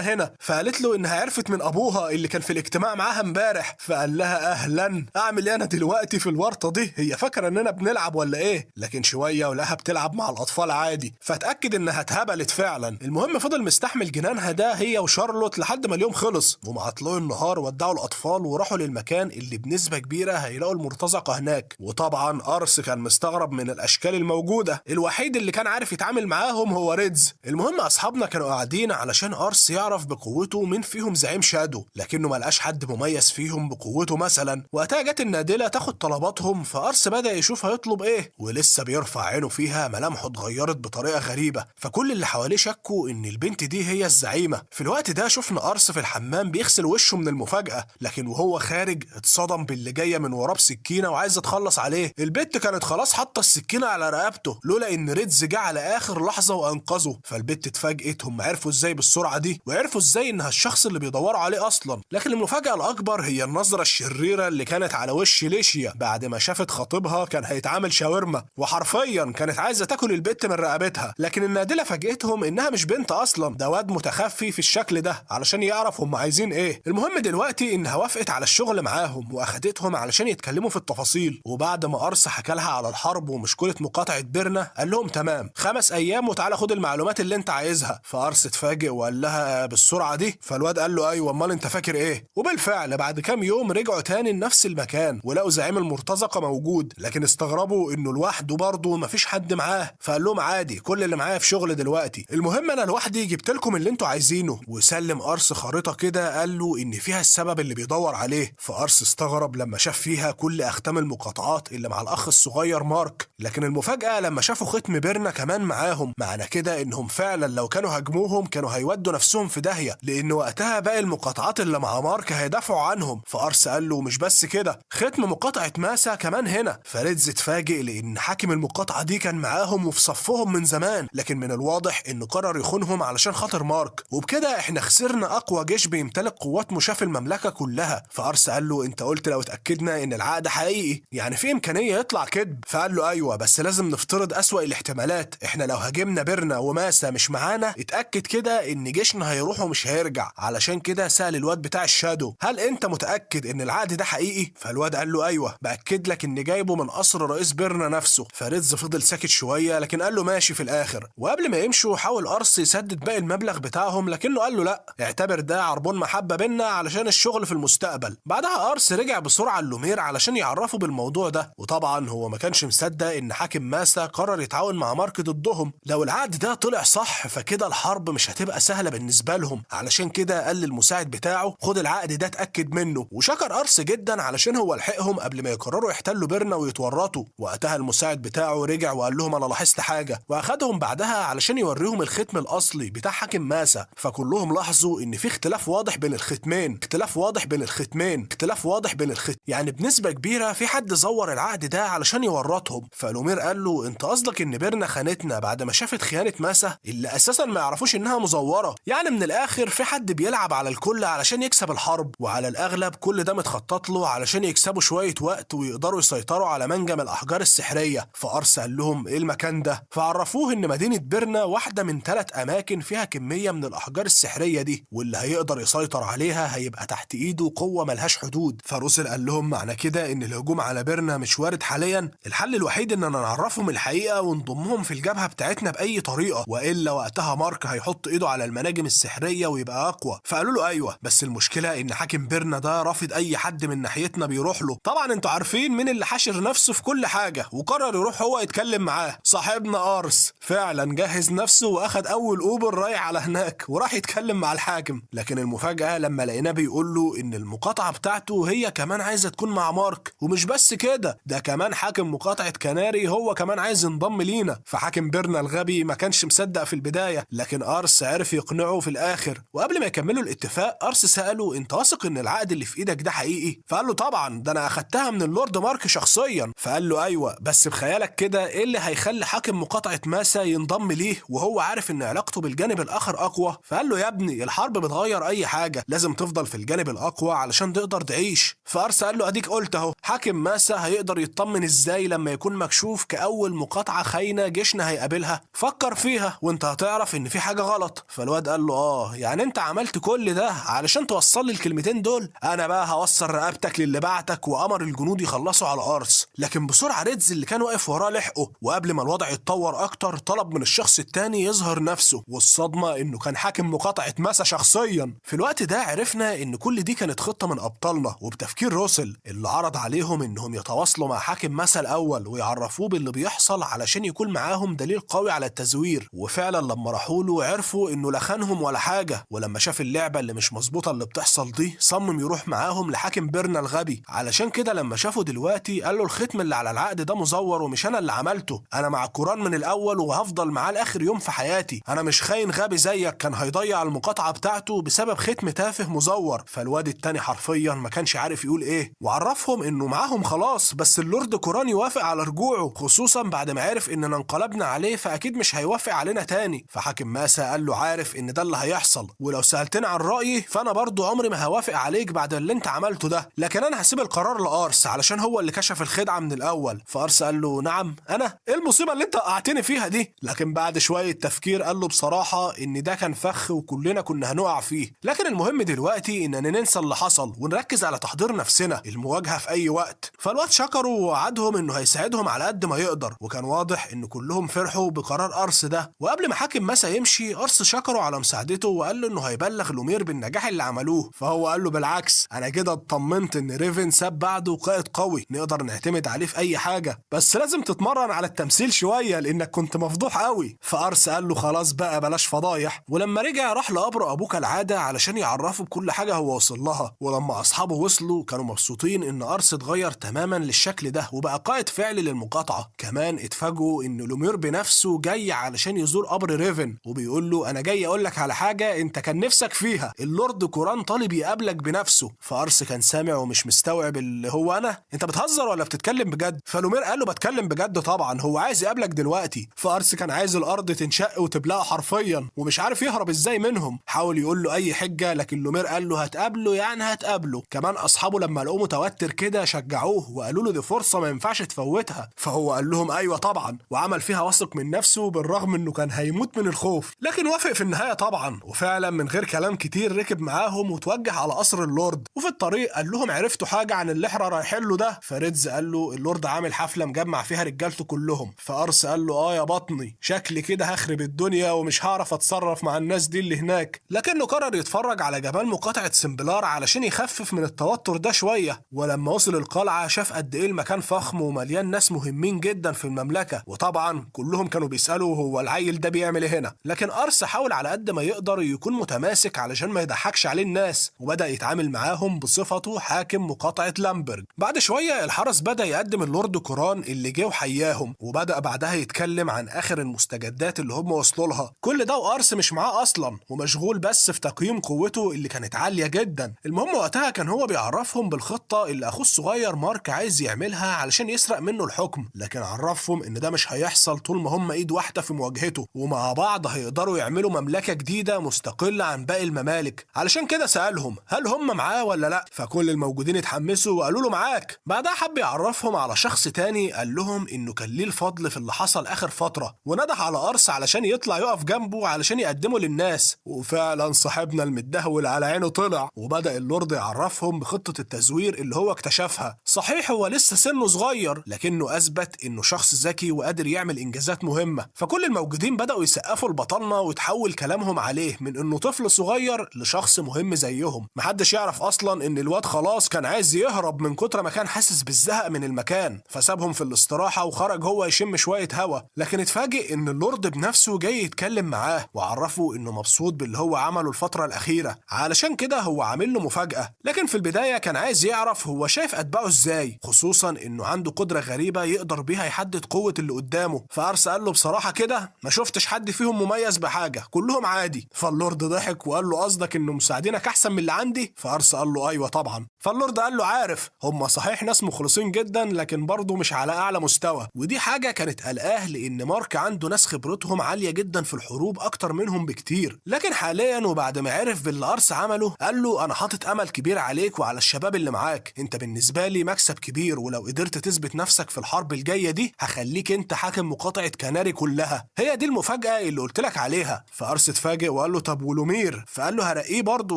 هنا؟ فقالت له انها عرفت من ابوها اللي كان في الاجتماع معاها امبارح. فقال لها اهلا، اعمل ايه انا دلوقتي في الورطة دي؟ هي فاكره اننا بنلعب ولا ايه؟ لكن شوية ولقاها بتلعب مع الاطفال عادي، فاتاكد انها اتهبلت فعلا. المهم فضل مستحمل جنانها ده هي وشارلوت لحد ما اليوم خلص، ومع طلوع النهار ودعوا الاطفال وراحوا للمكان اللي بنسبة كبيرة هيلاقوا المرتزقة هناك. وطبعا ارس كان مستغرب من الاشكال الموجودة، الوحيد اللي كان عارف يتعامل معاهم هو ريدز. المهم اصحابنا كانوا قاعدين علشان ارس يعرف بقوته مين فيهم زعيم شادو، لكنه ما لقاش حد مميز فيهم بقوته مثلا. وقتها جت النادله تاخد طلباتهم، فارس بدا يشوف هيطلب ايه، ولسه بيرفع عينه فيها ملامحه اتغيرت بطريقة غريبة، فكل اللي حواليه شكوا ان البنت دي هي الزعيمه. في الوقت ده شفنا ارس في الحمام بيغسل وشه من المفاجاة، لكن وهو خارج اتصدم باللي جاية من وراه بسكينة وعايزه تخلص عليه. البت كانت خلاص حاطه السكينة على رقبته لولا ان ريدز جه على اخر لحظة وانقذه. فالبت اتفاجئت هم عرفوا ازاي بالسرعة دي، وعرفوا ازاي انها الشخص اللي بيدوروا عليه اصلا. لكن المفاجاة الاكبر هي النظرة الشريرة اللي كانت على وش ليشيا بعد ما شافت خطيبها كان هيتعامل شاورما، وحرفيا كانت عايزه تاكل البت من رقبتها. لكن النادله فاجئتهم انها مش بنت اصلا، ده واد متخفي في الشكل ده علشان يعرف هم عايزين ايه. المهم دلوقتي انها وافقت على الشغل معاهم واخدتهم علشان يتكلموا في التفاصيل. وبعد ما ارس حكى لها على الحرب ومشكلة مقاطعه بيرنا قال لهم تمام 5 ايام وتعالى خد المعلومات اللي انت عايزها. فارس اتفاجئ وقال لها بالسرعة دي؟ فالواد قال له ايوه امال انت فاكر ايه؟ وبالفعل بعد كام يوم رجعوا تاني لنفس المكان ولقوا زعيم المرتزقة موجود، لكن استغربوا انه لوحده برضه مفيش حد معاه. فقال لهم عادي كل اللي معايا في شغل دلوقتي، المهم انا لوحدي جبت لكم اللي انتوا عايزينه. وسلم ارس خريطة كده قال له ان فيها السبب اللي بيدور عليه. فارس استغرب لما شاف فيها كل اختام المقاطعات اللي مع الاخ الصغير مارك، لكن المفاجاة لما شافوا ختم بيرنا كمان معاهم، معنى كده انهم فعلا لو كانوا هاجموهم كانوا هيودوا نفسهم في داهية، لان وقتها باقي المقاطعات اللي مع مارك هيدافعوا عنهم. فارس قال له مش بس كده، ختم مقاطعه ماسا كمان هنا. فريدز اتفاجئ لان حاكم المقاطعة دي كان معاهم وفي صفهم من زمان، لكن من الواضح انه قرر يخونهم علشان خاطر مارك، وبكده احنا خسرنا اقوى جيش بيمتلك قوات مشاة في المملكة كلها. فارس قال له انت قلت لو اتاكدنا ان العقد حقيقي، يعني في امكانية يطلع كذب. فقال له ايوه بس لازم نفترض اسوأ الاحتمالات، احنا لو هاجمنا بيرنا وماسا مش معانا اتأكد كده ان جيشنا هيروح ومش هيرجع. علشان كده سأل الواد بتاع الشادو هل انت متأكد ان العقد ده حقيقي؟ فالواد قال له ايوه باكد لك ان جايبه من قصر رئيس بيرنا نفسه. فريتز فضل ساكت شوية لكن قال له ماشي في الاخر. وقبل ما يمشوا حاول ارس يسدد باقي المبلغ بتاعهم لكنه قال له لا، اعتبر ده عربون محبة بينا علشان الشغل في المستقبل. بعدها ارس رجع بسرعة لومير علشان يعرفه بالموضوع ده، وطبعا هو ما كانش مصدق ان حاكم ماسا قرر يتعاون مع مارك ضدهم. لو العقد ده طلع صح فكده الحرب مش هتبقى سهلة بالنسبة لهم، علشان كده قال للمساعد بتاعه خد العقد ده اتاكد منه. وشكر ارس جدا علشان هو لحقهم قبل ما يقرروا يحتلوا بيرنا ويتورطوا. وقتها المساعد بتاعه رجع وقال لهم انا لاحظت حاجة، واخدهم بعدها علشان يوريهم الختم الاصلي بتاع حاكم ماسا. فكلهم لاحظوا ان في اختلاف واضح بين الختمين، اختلاف واضح بين الختمين، اختلاف واضح بين الختم، يعني بنسبة كبيرة في حد زور العقد ده علشان يورطهم. فلومير قال له انت قصدك ان بيرنا خانتنا بعد ما شافت خيانة ماسا اللي اساسا ما يعرفوش انها مزوره؟ يعني من الاخر في حد بيلعب على الكل علشان يكسب الحرب، وعلى الاغلب كل ده متخطط له علشان يكسبوا شوية وقت ويقدروا يسيطروا على منجم الاحجار السحريه. فارس قال لهم ايه المكان ده؟ فعرفوه ان مدينة بيرنا واحدة من 3 اماكن فيها كمية من الاحجار السحريه دي، واللي هيقدر يسيطر عليها هيبقى تحت ايده قوة ملهاش حدود. فروسل قال لهم معنى كده ان الهجوم على بيرنا مش وارد حاليا، الحل الوحيد اننا نعرفهم الحقيقة ونضمهم في الجبهة بتاعتنا باي طريقه، والا وقتها مارك هيحط ايده على المناجم السحريه ويبقى اقوى. فقالوا له ايوه بس المشكلة ان حاكم بيرنا ده رافض اي حد من ناحيتنا بيروح له. طبعا انتوا عارفين مين اللي حاشر نفسه في كل حاجة وقرر يروح هو يتكلم معاه، صاحبنا ارس. فعلا جهز نفسه واخد اول اوبر رايح على هناك وراح يتكلم مع الحاكم. لكن المفاجاة لما لقيناه بيقول له ان المقاطعة بتاعته هي كمان عايزه تكون مع مارك، ومش بس كده ده كمان حاكم مقاطعه كناري هو كمان عايز ينضم لينا. فحاكم بيرنا الغبي ما كانش مصدق في البداية، لكن ارس عرف يقنعه في الاخر. وقبل ما يكملوا الاتفاق ارس ساله انت واثق ان العقد اللي في ايدك ده حقيقي؟ فقال له طبعا ده انا اخدتها من اللورد مارك شخصيا. فقال له ايوه بس بخيالك كده ايه اللي هيخلي حاكم مقاطعه ماسا ينضم ليه وهو عارف ان علاقته بالجانب الاخر اقوى؟ فقال له يا ابني الحرب بتغير اي حاجة، لازم تفضل في الجانب الاقوى علشان تقدر تعيش. فارس قال له اديك قلت اهو، حاكم ماسا هيقدر يطمن ازاي لما يكون مكشوف كاول مقاطعه خاينه جيشنا هيقابلها؟ فكر فيها وانت هتعرف ان في حاجة غلط. فالواد قال له اه يعني انت عملت كل ده علشان توصل لي الكلمتين دول؟ انا بقى هوصل رقبتك للي بعتك. وامر الجنود يخلصوا على ارس، لكن بسرعة ريدز اللي كان واقف وراه لحقه، وقبل ما الوضع يتطور اكتر طلب من الشخص التاني يظهر نفسه، والصدمه انه كان حاكم مقاطعه ماسا شخصيا. في الوقت ده عرفنا ان كل دي كانت خطه من ابطالنا وبتفكير روسل اللي عرض عليهم انهم يتواصلوا مع حاكم ماسا الاول ويعرفوه باللي بيحصل علشان يكون معاهم دليل قوي على التزوير. وفعلا لما راحوا له عرفوا انه لا خانهم ولا حاجة، ولما شاف اللعبة اللي مش مظبوطة اللي بتحصل دي صمم يروح معاهم لحاكم بيرنا الغبي. علشان كده لما شافه دلوقتي قال له الختم اللي على العقد ده مزور ومش انا اللي عملته، انا مع كوران من الاول وهفضل معاه لاخر يوم في حياتي، انا مش خاين غبي زيك كان هيضيع المقاطعة بتاعته بسبب ختم تافه مزور. فالواد التاني حرفيا ما كانش عارف يقول ايه، وعرفهم انه معاهم خلاص بس اللورد كوران يوافق على رجوعه، خصوصا بعد ما عرف اننا انقلبنا عليه فاكيد مش هيوافق علينا تاني. فحاكم ماسا قال له عارف ان ده اللي هيحصل، ولو سالتني عن رايي فانا برضو عمري ما هوافق عليك بعد اللي انت عملته ده، لكن انا هسيب القرار لارس علشان هو اللي كشف الخدعه من الاول. فارس قال له نعم انا؟ ايه المصيبة اللي انت وقعتني فيها دي؟ لكن بعد شوية تفكير قال له بصراحة ان ده كان فخ وكلنا كنا هنقع فيه، لكن المهم دلوقتي اننا ننسى اللي حصل ونركز على تحضير نفسنا المواجهة في اي وقت. فالواد شكره ووعدهم انه هيساعدهم على قد ما يقدر، وكان واضح ان كلهم فرحوا بقرار ارس ده. وقبل ما حاكم ماسا يمشي ارس شكره على مساعدته وقال له انه هيبلغ لومير بالنجاح اللي عملوه. فهو قال له بالعكس انا كده اطمنت ان ريفن ساب بعده قائد قوي نقدر نعتمد عليه في اي حاجة، بس لازم تتمرن على التمثيل شوية لانك كنت مفضوح قوي. فارس قال له خلاص بقى بلاش فضايح. ولما رجع راح لقبر ابوه كالعادة علشان يعرفه بكل حاجة هو وصل لها. ولما اصحابه وصلوا كانوا مبسوطين ان ارس اتغير تماما للشكل ده وبقى قائد فعلي للمقاطعه. كمان اتفاجئوا ان لومير بنفسه جاي علشان يزور قبر ريفن وبيقول له انا جاي اقول لك على حاجة انت كان نفسك فيها، اللورد كوران طالب يقابلك بنفسه. فارس كان سامع ومش مستوعب اللي هو انا انت بتهزر ولا بتتكلم بجد؟ فلومير قال له بتكلم بجد طبعا، هو عايز يقابلك دلوقتي. فارس كان عايز الارض تنشق وتبلعه حرفيا ومش عارف يهرب ازاي منهم، حاول يقول له اي حجه لكن لومير قال له هتقابله يعني هتقابله. كمان اصحابه لما لقوه متوتر كده شجعوه وقالوا له دي فرصة ما ينفعش تفوت. تفوتها. فهو قال لهم ايوه طبعا، وعمل فيها واثق من نفسه بالرغم انه كان هيموت من الخوف، لكن وافق في النهاية طبعا. وفعلا من غير كلام كتير ركب معاهم وتوجه على قصر اللورد. وفي الطريق قال لهم عرفتوا حاجة عن اللي احنا رايحين له ده؟ فريدز قال له اللورد عامل حفلة مجمع فيها رجالته كلهم. فارس قال له اه يا بطني، شكلي كده هخرب الدنيا ومش هعرف اتصرف مع الناس دي اللي هناك. لكنه قرر يتفرج على جمال مقاطعه سمبلار علشان يخفف من التوتر ده شوية. ولما وصل القلعة شاف قد ايه المكان فخم ومليان ناس مهمين جدا في المملكة، وطبعا كلهم كانوا بيسالوا هو العيل ده بيعمل ايه هنا. لكن ارس حاول على قد ما يقدر يكون متماسك علشان ما يضحكش عليه الناس، وبدا يتعامل معاهم بصفته حاكم مقاطعه لامبرج. بعد شوية الحرس بدا يقدم اللورد كوران اللي جه وحياهم، وبدا بعدها يتكلم عن اخر المستجدات اللي هم وصلوا لها. كل ده وارس مش معاه اصلا، ومشغول بس في تقييم قوته اللي كانت عالية جدا. المهم وقتها كان هو بيعرفهم بالخطة اللي اخوه الصغير مارك عايز يعملها علشان يسرق منه الحكم، لكن عرفهم ان ده مش هيحصل طول ما هم ايد واحدة في مواجهته، ومع بعض هيقدروا يعملوا مملكة جديدة مستقلة عن باقي الممالك. علشان كده سالهم هل هم معاه ولا لا، فكل الموجودين اتحمسوا وقالوا له معاك. بعدها حب يعرفهم على شخص تاني، قال لهم انه كان ليه الفضل في اللي حصل اخر فترة، ونده على ارس علشان يطلع يقف جنبه علشان يقدمه للناس. وفعلا صاحبنا المدهول على عينه طلع، وبدا اللورد يعرفهم بخطه التزوير اللي هو اكتشفها. صحيح هو لسه سنة صغير، لكنه اثبت انه شخص ذكي وقادر يعمل انجازات مهمة. فكل الموجودين بداوا يسقفوا لبطلنا، وتحول كلامهم عليه من انه طفل صغير لشخص مهم زيهم. محدش يعرف اصلا ان الواد خلاص كان عايز يهرب من كتر ما كان حاسس بالزهق من المكان، فسابهم في الاستراحة وخرج هو يشم شوية هوا. لكن اتفاجئ ان اللورد بنفسه جاي يتكلم معاه، وعرفه انه مبسوط باللي هو عمله الفترة الاخيرة، علشان كده هو عامل له مفاجاة. لكن في البداية كان عايز يعرف هو شايف اتباعه ازاي، خصوصا انه عنده قدره غريبة يقدر بيها يحدد قوة اللي قدامه. فارس قال له بصراحة كده ما شفتش حد فيهم مميز بحاجة، كلهم عادي. فاللورد ضحك وقال له قصدك انه مساعدينك احسن من اللي عندي؟ فارس قال له ايوه طبعا. فاللورد قال له عارف، هم صحيح ناس مخلصين جدا، لكن برضه مش على اعلى مستوى. ودي حاجة كانت قلقاه، لان مارك عنده ناس خبرتهم عالية جدا في الحروب اكتر منهم بكتير. لكن حاليا وبعد ما عرف باللي ارس عمله قال له انا حاطط امل كبير عليك وعلى الشباب اللي معاك، انت بالنسبة لي مكسب كبير، ولو قدرت تثبت نفسك في الحرب الجاية دي هخليك انت حاكم مقاطعه كناري كلها. هي دي المفاجاة اللي قلت لك عليها. فارس اتفاجئ وقال له طب ولومير؟ فقال له هرقيه برضه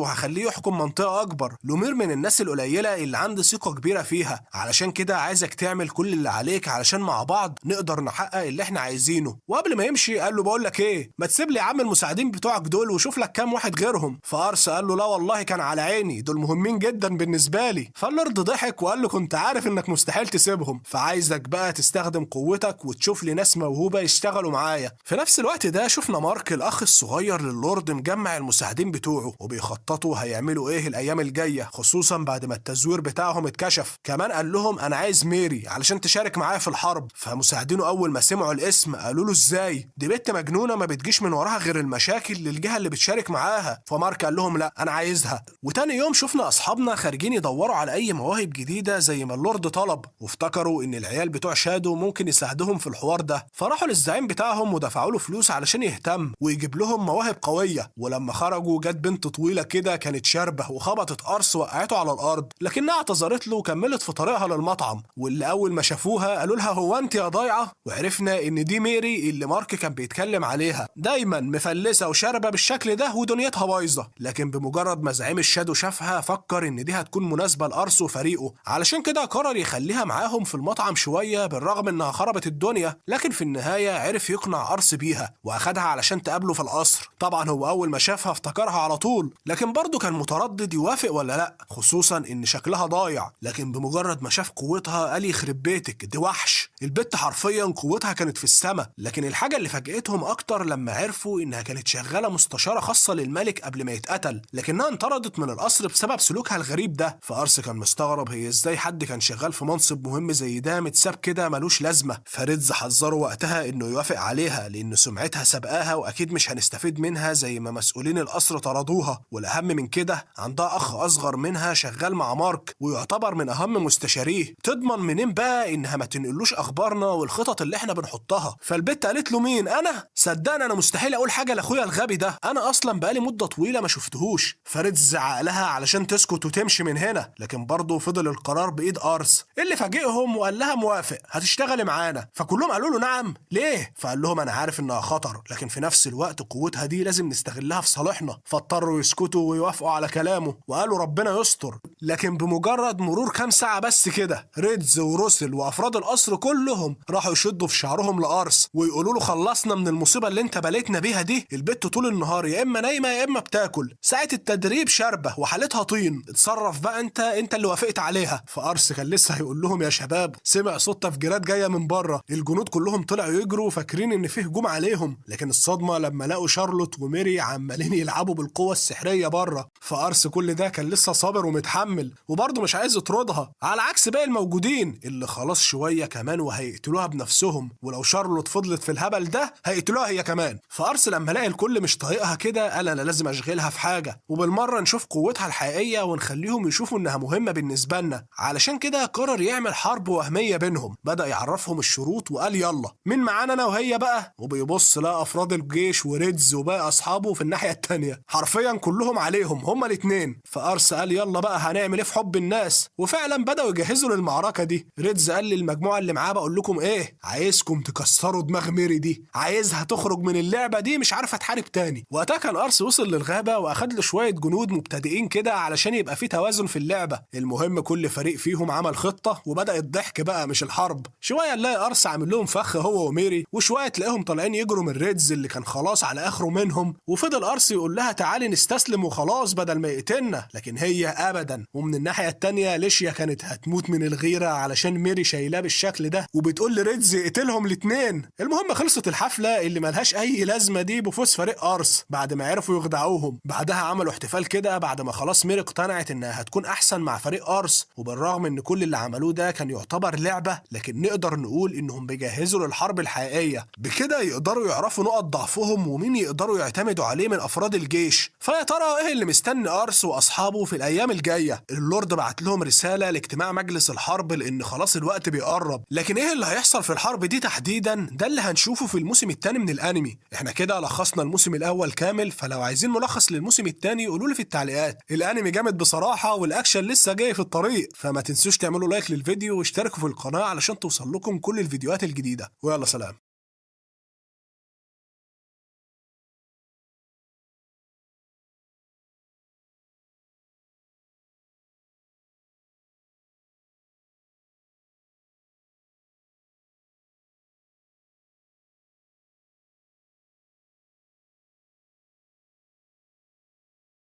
وهخليه يحكم منطقة اكبر. لومير من الناس القليلة اللي عندي ثقة كبيرة فيها، علشان كده عايزك تعمل كل اللي عليك علشان مع بعض نقدر نحقق اللي احنا عايزينه. وقبل ما يمشي قال له بقول لك ايه، ما تسيب لي يا عم المساعدين بتوعك دول وشوف لك كام واحد غيرهم. فارس قال له لا والله كان على عيني، دول مهمين جدا بالنسبة لي. فاللورد ضحك وقال له كنت عارف انك مستحيل تسيبهم، فعايزك بقى تستخدم قوتك وتشوف لي ناس موهوبه يشتغلوا معايا. في نفس الوقت ده شفنا مارك الاخ الصغير للورد مجمع المساعدين بتوعه وبيخططوا هيعملوا ايه الايام الجاية، خصوصا بعد ما التزوير بتاعهم اتكشف. كمان قال لهم انا عايز ميري علشان تشارك معايا في الحرب. فمساعدينه اول ما سمعوا الاسم قالوا له ازاي، دي بنت مجنونة ما بتجيش من وراها غير المشاكل للجهة اللي بتشارك معاها. فمارك قال لهم لا انا عايزها. وتاني يوم شفنا اصحابنا خارجين يدوروا على اي مواهب جديدة زي ما اللورد طلب، وافتكروا ان العيال بتوع شادو ممكن يساعدوهم في الحوار ده. فراحوا للزعيم بتاعهم ودفعوا له فلوس علشان يهتم ويجيب لهم مواهب قوية. ولما خرجوا جت بنت طويلة كده كانت شاربه وخبطت ارس وقعته على الارض، لكنها اعتذرت له وكملت في طريقها للمطعم. واللي اول ما شافوها قالوا لها هو انت يا ضايعة؟ وعرفنا ان دي ميري اللي مارك كان بيتكلم عليها، دايما مفلسه وشاربه بالشكل ده ودنيتها بايظة. لكن بمجرد ما زعيم الشادو شافها فكر ان دي هتكون مناسبة لارس وفريقه، علشان كده قرر يخليها معاهم في المطعم شوية بالرغم انها خربت الدنيا. لكن في النهاية عرف يقنع ارس بيها واخدها علشان تقابله في القصر. طبعا هو اول ما شافها افتكرها على طول، لكن برضه كان متردد يوافق ولا لا، خصوصا ان شكلها ضايع. لكن بمجرد ما شاف قوتها قال يخرب بيتك دي وحش. البت حرفيا قوتها كانت في السما. لكن الحاجة اللي فاجئتهم اكتر لما عرفوا انها كانت شغالة مستشاره خاصة للملك قبل ما يتقتل، لكنها انطردت من القصر بسبب سلوكها الغريب ده. فارس كان مستغرب هي ازاي حد كان شغال في منصب مهم زي ده متساب كده ملوش لازمه. فريدز حذره وقتها انه يوافق عليها لان سمعتها سبقاها واكيد مش هنستفيد منها زي ما مسؤولين القصر طردوها، والاهم من كده عندها اخ اصغر منها شغال مع مارك ويعتبر من اهم مستشاريه، تضمن منين بقى انها ما تنقلوش اخبارنا والخطط اللي احنا بنحطها؟ فالبت قالت له مين انا؟ صدقني انا مستحيل اقول حاجة لاخويا الغبي ده، انا اصلا بقالي مده طويلة ما شفتهوش. فريدز زعق لها علشان تسكت وتمشي من هنا، لكن برضه فضل القرار بايد ارس اللي فاجئهم وقال لها موافق هتشتغلي معانا. فكلهم قالوا له نعم ليه؟ فقال لهم انا عارف انها خطر، لكن في نفس الوقت قوتها دي لازم نستغلها في صالحنا. فاضطروا يسكتوا ويوافقوا على كلامه وقالوا ربنا يستر. لكن بمجرد مرور كام ساعة بس كده، ريدز وروسل وافراد القصر كلهم راحوا يشدوا في شعرهم لارس ويقولوا له خلصنا من المصيبة اللي انت بليتنا بيها دي، البت طول النهار يا اما نايمة يا اما بتاكل، ساعة التدريب شاربه وحالتها طين، اتصرف بقى انت اللي وافقت عليها. فارس كان لسه هيقول لهم يا شباب، سمع صوت تفجيرات جاية من بره، الجنود كلهم طلعوا يجروا فاكرين ان فيه هجوم عليهم، لكن الصدمة لما لقوا شارلوت وميري عمالين يلعبوا بالقوة السحريه بره. فارس كل ده كان لسه صابر ومتحمل وبرضه مش عايز يطردها، على عكس باقي الموجودين اللي خلاص شوية كمان وهيقتلوها بنفسهم، ولو شارلوت فضلت في الهبل ده هيقتلوها هي كمان. فارس لما لقى الكل مش طايقها كده قال انا لازم اشغلها في حاجة، وبالمره نشوف قوتها الحقيقية ونخليهم يشوفوا انها مهمة بالنسبة لنا. علشان كده قرر يعمل حرب وهمية بينهم، بدا يعرفهم الشروط وقال يلا مين معانا انا وهي بقى، وبيبص لقى افراد الجيش وريدز وباقي اصحابه في الناحية التانية، حرفيا كلهم عليهم هما الاثنين. فارس قال يلا بقى هنعمل ايه في حب الناس، وفعلا بداوا يجهزوا للمعركة دي. ريدز قال للمجموعة اللي معاه بقول لكم ايه، عايزكم تكسروا دماغ ميري دي، عايزها تخرج من اللعبة دي مش عارفه تحارب تاني. وقتها كان ارس وصل للغابه واخد له شوية جنود مبتدئين كده علشان يبقى في توازن في اللعبة. المهم كل فريق فيهم عمل خطه وبدا الضحك بقى مش الحرب. شوية نلاقي ارس عامل لهم فخ هو وميري، وشوية تلاقيهم طالعين يجروا من ريدز اللي كان خلاص على اخره منهم. وفضل ارس يقول لها تعالي نستسلم وخلاص بدل ما يقتلنا، لكن هي ابدا. ومن الناحية التانية ليشيا كانت هتموت من الغيرة علشان ميري شايلاه بالشكل ده وبتقول لريدز يقتلهم الاثنين. المهم خلصت الحفلة اللي ملهاش اي لازمه دي بفوز فريق ارس بعد ما عرفوا يخدعوهم. بعدها عملوا احتفال كده بعد ما خلاص ميري اقتنعت انها هتكون احسن مع فريق ارس، وبالرغم ان كل اللي عملوه ده كان يعتبر لعبه، لكن نقدر نقول انهم بيجهزوا للحرب الحقيقية، بكده يقدروا يعرفوا نقط ضعفهم ومين يقدروا يعتمدوا عليه من افراد الجيش. فيا ترى ايه اللي مستني ارس واصحابه في الايام الجاية؟ اللورد بعت لهم رسالة لاجتماع مجلس الحرب لان خلاص الوقت بيقرب، لكن ايه اللي هيحصل في الحرب دي تحديدا ده اللي هنشوفه في الموسم الثاني من الانمي. احنا كده لخصنا الموسم الاول كامل، فلو عايزين ملخص للموسم الثاني قولوا لي في التعليقات. الانمي جامد بصراحة والاكشن لسه جاي في الطريق، فما تنسوش تعملوا like للفيديو واشتركوا في القناة علشان توصل لكم كل الفيديوهات الجديدة. ويلا سلام.